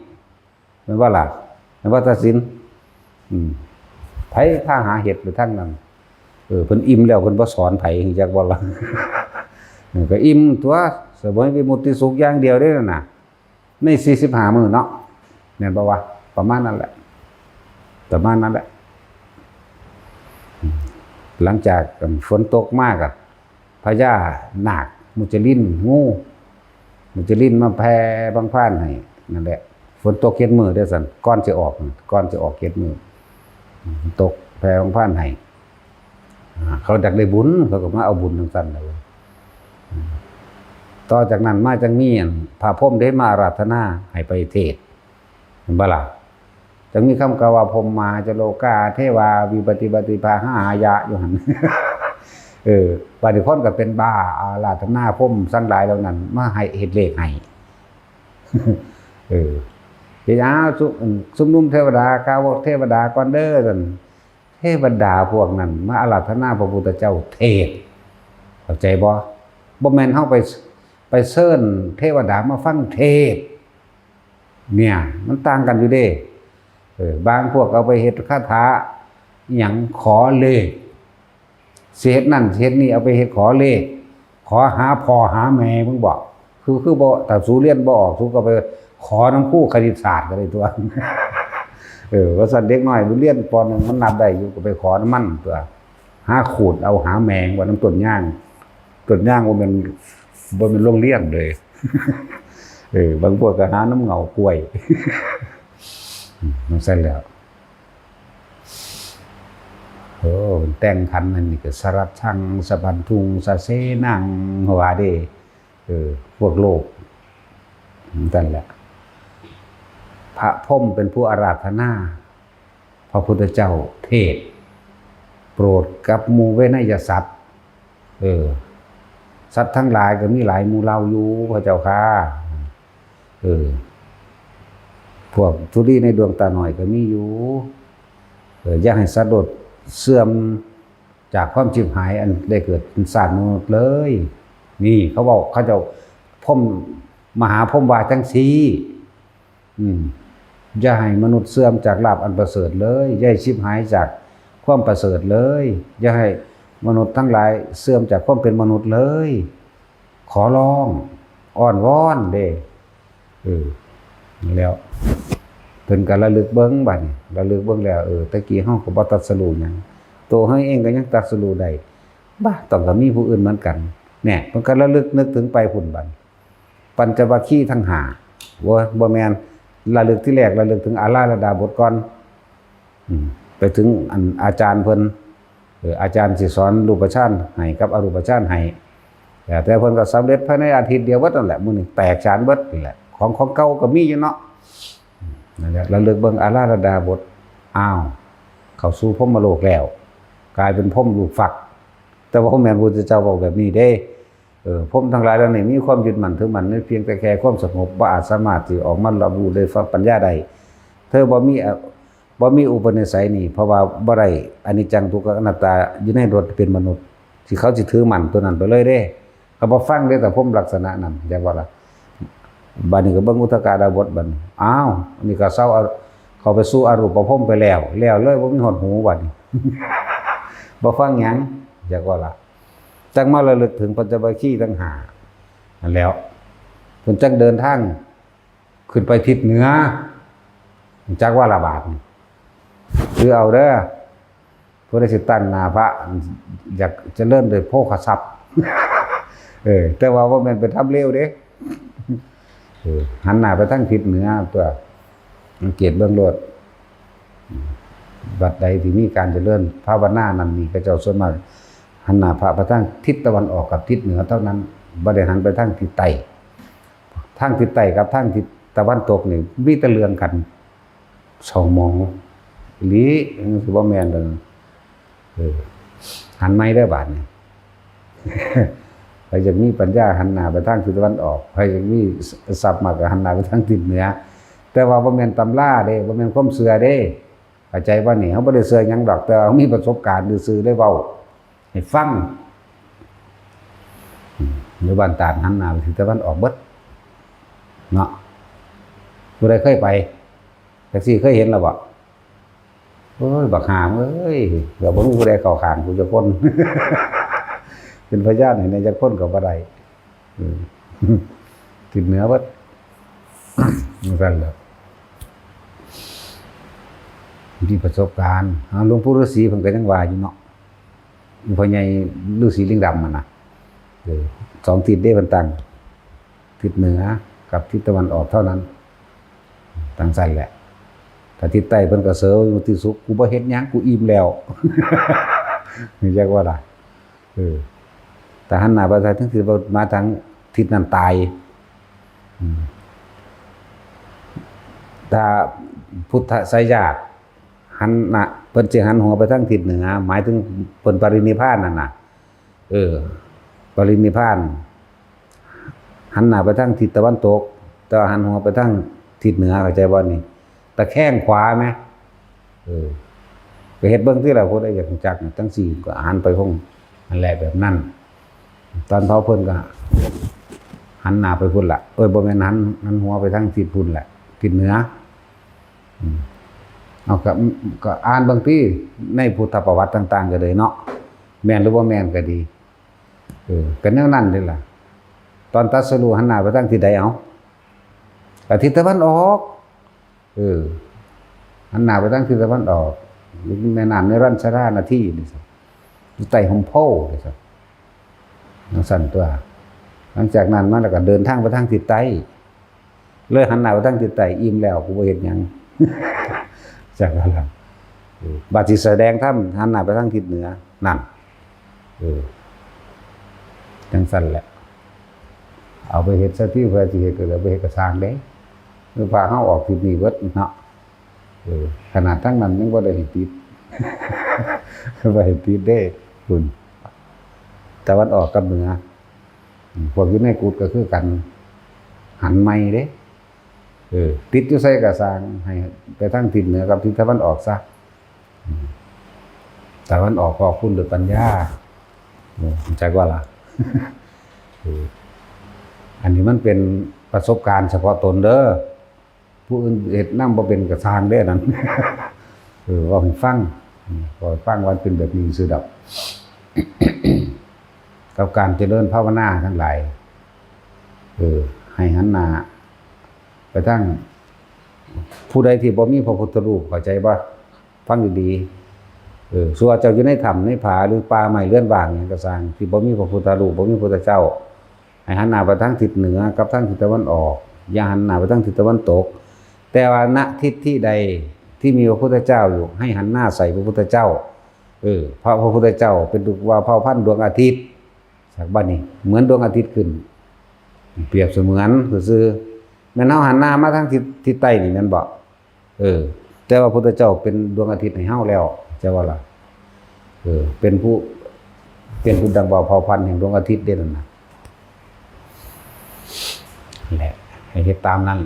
แม่นบ่ล่ะ แม่นบ่ ตาสิน อืม ไผพาหาเห็ดไปทางนั้น เออ เพิ่นอิ่มแล้วเพิ่นบ่สอนไผ จักบ่ล่ะ เออ ก็อิ่มตั๊ว เสวยวิมุตติสุขอย่างเดียวเด้นั่นน่ะ ในสี่สิบห้ามื้อเนาะ แม่นบ่วะ ประมาณนั้นแหละ ประมาณนั้นแหละ หลังจากฝนตกมากอะ พญานาคมุจลิน งู มุจลินมาแผ่บั้งฟานให้ นั่นแหละ ฝนตกเจ็ดมื้อเด้อซั่น ก่อนสิออก ก่อนสิออกเจ็ดมื้อ ตกแผ่บั้งฟานให้ อ่า เขาอยากได้บุญ เขาก็มาเอาบุญจั่งซั่นแหละ ต่อจากนั้นมาจั่งมีอันพระพรหมเด้มาอาราธนาให้ไปเทศน์ เห็นบ่ล่ะ จั่งมีคำกล่าวว่า พรหมาจโลกา เทวาวิปติปฏิภาหายะ อยู่หั่น เออ บาดนี้คนก็เป็นบ้า อาราธนาพรหมทั้งหลายเหล่านั้น มาให้เฮ็ดเลขให้ เออ เฮ็ดหยัง ชุม ชุมนุมเทวดา กล่าวเทวดาก่อนเด้อ ซั่น เทวดาพวกนั้นมาอาราธนาพระพุทธเจ้าเทศน์ เข้าใจบ่ บ่แม่นเฮาไป ไปเชิญเทวดามาฟังเทศน์ เนี่ย มันต่างกันอยู่เด้ เออ บางพวกเอาไปเฮ็ดคาถาอิหยังขอเลข สิเฮ็ดนั่นสิเฮ็ดนี่เอาไปเฮ็ดขอเลข ขอหาพ่อหาแม่มึงบ่ คือ คือบ่ ถ้าสูเรียนบ่ออก สูก็ไปขอนำครูคณิตศาสตร์ก็ได้ตั๊ว เออ ว่าซั่น เด็กน้อยมันเรียน ป.หนึ่ง มันนับได้อยู่ ก็ไปขอนำมันตั๊ว หาขูดเอาหาแมงว่านำต้นยาง ต้นยางบ่แม่น บ่แม่นโรงเรียนเด้ เออ บางพวกก็หานำเหง้ากล้วย อืม จั่งซั่นแหล้ว โอ้ แต่งขันอันนี้ก็ สรัสสัง สะพันธุง สะเสนัง ว่าเด้ เออ พวกโลก จั่งซั่นแหละ พระพรหมเป็นผู้อาราธนา พระพุทธเจ้าเทศน์ โปรดกับหมู่เวนยสัตว์ เออ สัตว์ทั้งหลายก็มีหลายหมู่เหล่าอยู่ พระเจ้าข้า เออ พวกธุลีในดวงตาน้อยก็มีอยู่ เออ อย่าให้สัตว์โลกเสื่อมจากความฉิบหายอันได้เกิดเป็นชาติมนุษย์เลย นี่เขาเว้า เขาเจ้า พรหม มหาพรหมว่าจั่งซี้ อืม อย่าให้มนุษย์เสื่อมจากลาภอันประเสริฐเลย อย่าให้ฉิบหายจากความประเสริฐเลย อย่าให้มนุษย์ทั้งหลายเสื่อมจากความเป็นมนุษย์เลย ขอร้อง อ้อนวอนเด้ เออ นั่นแหล้ว เพิ่นก็ระลึกเบิ่งบัดนี้ ระลึกเบิ่งแล้ว เออ แต่กี้เฮาก็บ่ตรัสรู้หยัง ตัวเฮาเองก็ยังตรัสรู้ได้ บ่ต้องก็มีผู้อื่นเหมือนกัน เนี่ย เพิ่นก็ระลึกนึกถึงไปพุ้นบัด ปัญจวัคคีย์ทั้งห้า บ่ บ่แม่น ระลึกทีแรกระลึกถึงอาราธดาบทก่อน อืม ไปถึงอันอาจารย์เพิ่น เออ อาจารย์สิสอนรูปฌานให้กับอรูปฌานให้ แต่ แต่เพิ่นก็สำเร็จภายในอาทิตย์เดียวเบิดนั่นแหละ มื้อนี้แตกฉานเบิดนั่นแหละ ของ ของเก่าก็มีอยู่เนาะ นั่นแหละ ระลึกเบิ่งอาราธดาบท อ้าว เข้าสู่พรหมโลกแล้ว กลายเป็นพรหมลูกฟัก แต่ว่าบ่แม่นพุทธเจ้าบอกแบบนี้เด้ เออ พรหมทั้งหลายเหล่านี้มีความยึดมั่นถือมั่นในเพียงแต่แค่ความสงบ บ่อาจสามารถสิออกมารับรู้ด้วยปัญญาได้ เธอบ่มี บ่มีอุปนิสัยนี่ เพราะว่าบ่ได้อนิจจังทุกขังอนัตตาอยู่ในรถเป็นมนุษย์ ที่เขาสิถือมั่นตัวนั้นไปเลยเด้ เขาบ่ฟังเด้ แต่พรหมลักษณะนั้น จักว่าล่ะ บัดนี้ก็เบิ่งอุทกดาบทบัดนี้ อ้าว อันนี้ก็เซา เข้าไปสู่อรูปพรหมไปแล้ว แล้วเลยบ่มีฮอดหูบัดนี้ บ่ฟังหยัง จักว่าล่ะ จักมาระลึกถึงปัญจวัคคีย์ทั้งห้านั่นแหล้ว เพิ่นจักเดินทางขึ้นไปทิศเหนือ จักว่าละบาดนี่ คือเอาเด้อ ผู้ใดสิตั้งหน้าพระ อยากเจริญด้วยโภคทรัพย์ เออ แต่ว่าบ่แม่นไปทำเลวเด้ เออ หันหน้าไปทางทิศเหนือตัว สังเกตเบิ่งโลด วัดใดที่มีการเจริญภาวนานั่นนี่ เขาเจ้าส่วนมากหันหน้าพระไปทางทิศตะวันออกกับทิศเหนือเท่านั้น บ่ได้หันไปทางทิศใต้ ทางทิศใต้กับทางทิศตะวันตกนี่มีแต่เรื่องกัน สองหม่องอีหลี มันสิบ่แม่นดอก เออ หันใหม่เด้อบาดนี้ ใครอยากมีปัญญาหันหน้าไปทางทิศตะวันออก ใครอยากมีทรัพย์มากก็หันหน้าไปทางทิศเหนือ แต่ว่าบ่แม่นตำราเด้ บ่แม่นความเชื่อเด้ เข้าใจบ่นี่ เฮาบ่ได้เชื่อหยังดอก แต่ว่ามีประสบการณ์ซื่อๆ ได้เว้าให้ฟัง อืม อยู่บ้านตาดหันหน้าไปทิศตะวันออกเบิด เนาะ ผู้ใดเคยไป จักซี่เคยเห็นแล้วบ่ โอ้ย บักห่ามเอ้ย ก็บ่มีผู้ใดเข้าข้างกูจักคน เป็นพยานให้แหน่จักคนก็บ่ได้ อืม ทิศเหนือเบิด จั่งซั้นแหละ มีประสบการณ์ อ้าว หลวงปู่ฤาษีเพิ่นก็ยังว่าอยู่เนาะ พ่อใหญ่ฤาษีลิงดำหั่นน่ะ เออ สองทิศเด้เพิ่นตั้ง ทิศเหนือกับทิศตะวันออกเท่านั้น จั่งซั้นแหละ ถ้าทิศใต้เพิ่นก็เสยอยู่ที่สุด กูบ่เฮ็ดหยัง กูอิ่มแล้ว จักว่าล่ะ เออ แต่หันหน้าไปทางทิศ มาทางทิศนั้นตาย อืม ถ้าพุทธไสยศาสตร์ หันหน้า เพิ่นสิหันหัวไปทางทิศเหนือ หมายถึงเพิ่นปรินิพพานนั่นน่ะ เออ ปรินิพพาน หันหน้าไปทางทิศตะวันตก แต่ว่าหันหัวไปทางทิศเหนือ เข้าใจบ่นี่ ตะแคงขวาไหม เออ ก็เฮ็ดเบิ่งติล่ะ ผู้ใดอยากรู้จักจั่งซี้ ก็หันไปคงนั่นแหละ แบบนั้น ตอนเผาเพิ่นก็หันหน้าไปพุ้นล่ะ เอ้ย บ่แม่นหัน หันหัวไปทางทิศพุ้นแหละ ทิศเหนือ อืม เอาก็ ก็อ่านเบิ่งติ ในพุทธประวัติต่างๆ ก็เลยเนาะ แม่นหรือบ่แม่นก็ดี เออ ก็แนวนั้นเด้ล่ะ ตอนตรัสรู้หันหน้าไปทางทิศใด เอา ก็ทิศตะวันออก เออ หันหน้าไปทางทิศตะวันออก แม่น้ำในรัญชรานาทีนี่สิ อยู่ใต้ฮ่มโพธิ์นี่สิ จั่งซั้นตัว หลังจากนั้นมาแล้วก็เดินทางไปทางทิศใต้ เลยหันหน้าไปทางทิศใต้ อิ่มแล้ว กูบ่เฮ็ดหยัง จักว่าล่ะ เออ บัดสิแสดงธรรม หันหน้าไปทางทิศเหนือ นั่น เออ จั่งซั้นแหละ เอาไปเฮ็ดซะติ เพื่อสิเฮ็ดก็เอาไปเฮ็ดก็ซ่างเด้ คือพาเฮาออกทิศนี้เบิดเนาะ เออ ขนาดทางนั้นยังบ่ได้ให้ติด บ่ให้ติดเด้ พุ้น ตะวันออกกับเหนือ อืม พวกอยู่ในกุฏิก็คือกัน หันใหม่เด้ เออ ติดอยู่ไสก็ซ่าง ให้ไปทางทิศเหนือกับทิศตะวันออกซะ อืม ตะวันออกก็พุ้นด้วยปัญญา อืม จักว่าล่ะ เออ อันนี้มันเป็นประสบการณ์เฉพาะตนเด้อ ผู้อื่นเฮ็ดนำบ่เป็นก็ซ่างเด้อนั่น เออ เว้าให้ฟัง อืม เว้าให้ฟังว่าเป็นแบบนี้ซื่อดอก กับการเจริญภาวนาทั้งหลาย เออ ให้หันหน้าไปทาง ผู้ใดที่บ่มีพระพุทธรูป เข้าใจบ่ ฟังดีๆ เออ ส่วนเจ้าอยู่ในถ้ำในผาหรือป่าไม้เรือนว่างหยังก็ซ่าง ที่บ่มีพระพุทธรูป บ่มีพระพุทธเจ้า ให้หันหน้าไปทางทิศเหนือกับทางทิศตะวันออก อย่าหันหน้าไปทางทิศตะวันตก แต่ว่าณทิศที่ใด ที่มีพระพุทธเจ้าอยู่ ให้หันหน้าใส่พระพุทธเจ้า เออ เพราะพระพุทธเจ้าเป็นดวง ว่าเผ่าพันธุ์ดวงอาทิตย์ จากบ้านนี้ เหมือนดวงอาทิตย์ขึ้น เปรียบเสมือนซื่อๆ แม่นเฮาหันหน้ามาทางทิศ ทิศใต้นี่แม่นบ่ เออ แต่ว่าพุทธเจ้าเป็นดวงอาทิตย์ให้เฮาแล้ว จะว่าล่ะ เออ เป็นผู้ เป็นผู้ดังว่าเผ่าพันธุ์แห่งดวงอาทิตย์เด้นั่นนะ นั่นแหละ ให้เฮ็ดตามนั้น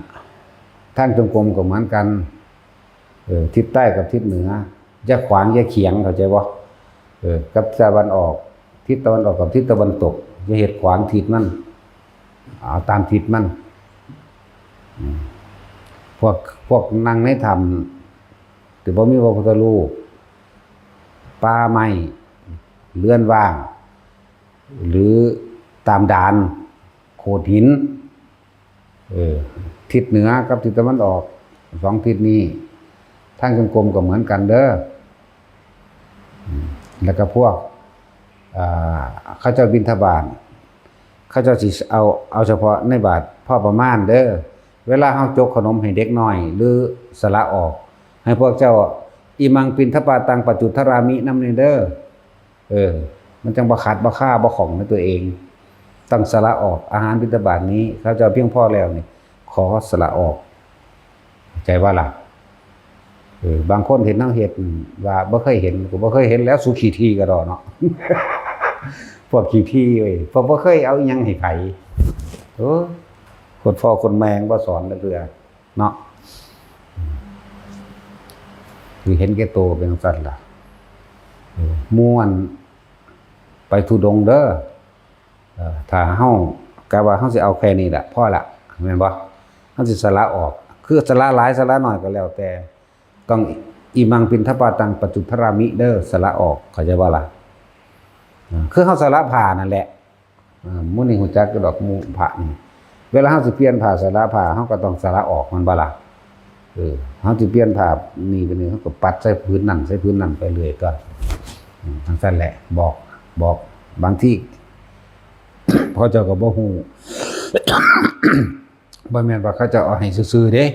ทางจงกรมก็เหมือนกัน เออ ทิศใต้กับทิศเหนือ อย่าขวางอย่าเขียง เข้าใจบ่ เออ กับตะวันออก ทิศตะวันออกกับทิศตะวันตก อย่าเฮ็ดขวางทิศมัน เอาตามทิศมัน อืม พวก พวกนั่งในถ้ำ ที่บ่มีพระพุทธรูป ป่าไม้ เรือนว่าง หรือตามดาน โขดหิน เออ ทิศเหนือกับทิศตะวันออก สองทิศนี้ ทางจงกรมก็เหมือนกันเด้อ อืม แล้วก็พวก อ่า เขาเจ้าบิณฑบาต เขาเจ้าสิเอา เอาเฉพาะในบาตรพอประมาณเด้อ เวลาเฮาจกขนมให้เด็กน้อย หรือสละออก ให้พวกเจ้า อิมังปิณฑปาตังปัจจุทรามิ นำแน่เด้อ เออ มันจังบ่ขัดบ่คาบ่ข้องในตัวเอง ต้องสละออก อาหารบิณฑบาตนี้ เขาเจ้าเพียงพอแล้วนี่ ขอสละออก เข้าใจบ่ล่ะ เออ บางคนเห็นเฮาเฮ็ดว่าบ่เคยเห็น ก็บ่เคยเห็นแล้ว สุขี้ถี่ก็ดอกเนาะ พวกขี้ถี่เว้ย พวกบ่เคยเอาอิหยังให้ไผ โอ้ คนพ่อคนแม่บ่สอนจักเทื่อเนาะ คือเห็นแก่ตัวเป็นจังซั่นล่ะ เออ หมู่อันไปธุดงค์เด้อ เออ ถ้าเฮากะว่าเฮาสิเอาแค่นี้แหละ พอละ แม่นบ่ เฮาสิสละออก คือสละหลายสละน้อยก็แล้วแต่ ต้อง อิมังปิณฑปาตังปัจจุทรามิ เด้อ สละออก เข้าใจบ่ล่ะ อ่า คือเฮาสละผ้านั่นแหละ อ่า มื้อนี้ฮู้จักอยู่ดอก หมู่พระนี่ เวลาเฮาสิเปลี่ยนผ้าสละผ้า เฮาก็ต้องสละออก แม่นบ่ล่ะ เออ เฮาสิเปลี่ยนผ้านี่ไปนี่ เฮาก็ปัดใส่ผืนนั่น ใส่ผืนนั่นไปเรื่อยก็ อืม จังซั่นแหละ บอก บอก บางที เขาเจ้าก็บ่ฮู้ บ่แม่นว่าเขาเจ้าเอาให้ซื่อๆเด้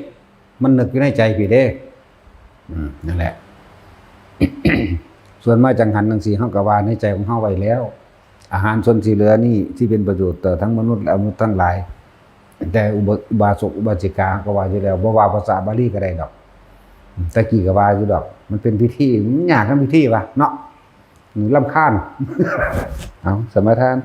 มันนึกอยู่ในใจพี้เด้ อืม นั่นแหละ ส่วนมาจังหันจังซี่ เฮาก็ว่าในใจของเฮาไว้แล้ว อาหารส่วนที่เหลือนี่ที่เป็นประโยชน์ต่อทั้งมนุษย์และอมนุษย์ทั้งหลาย แต่อุบ- อุบาสกอุบาสิกาก็ว่าอยู่แล้ว บ่ว่าภาษาบาลีก็ได้ดอก แต่กี้ก็ว่าอยู่ดอก มันเป็นพิธี มันยากนำพิธีวะเนาะ อืม รำคาญ เอา สมาทาน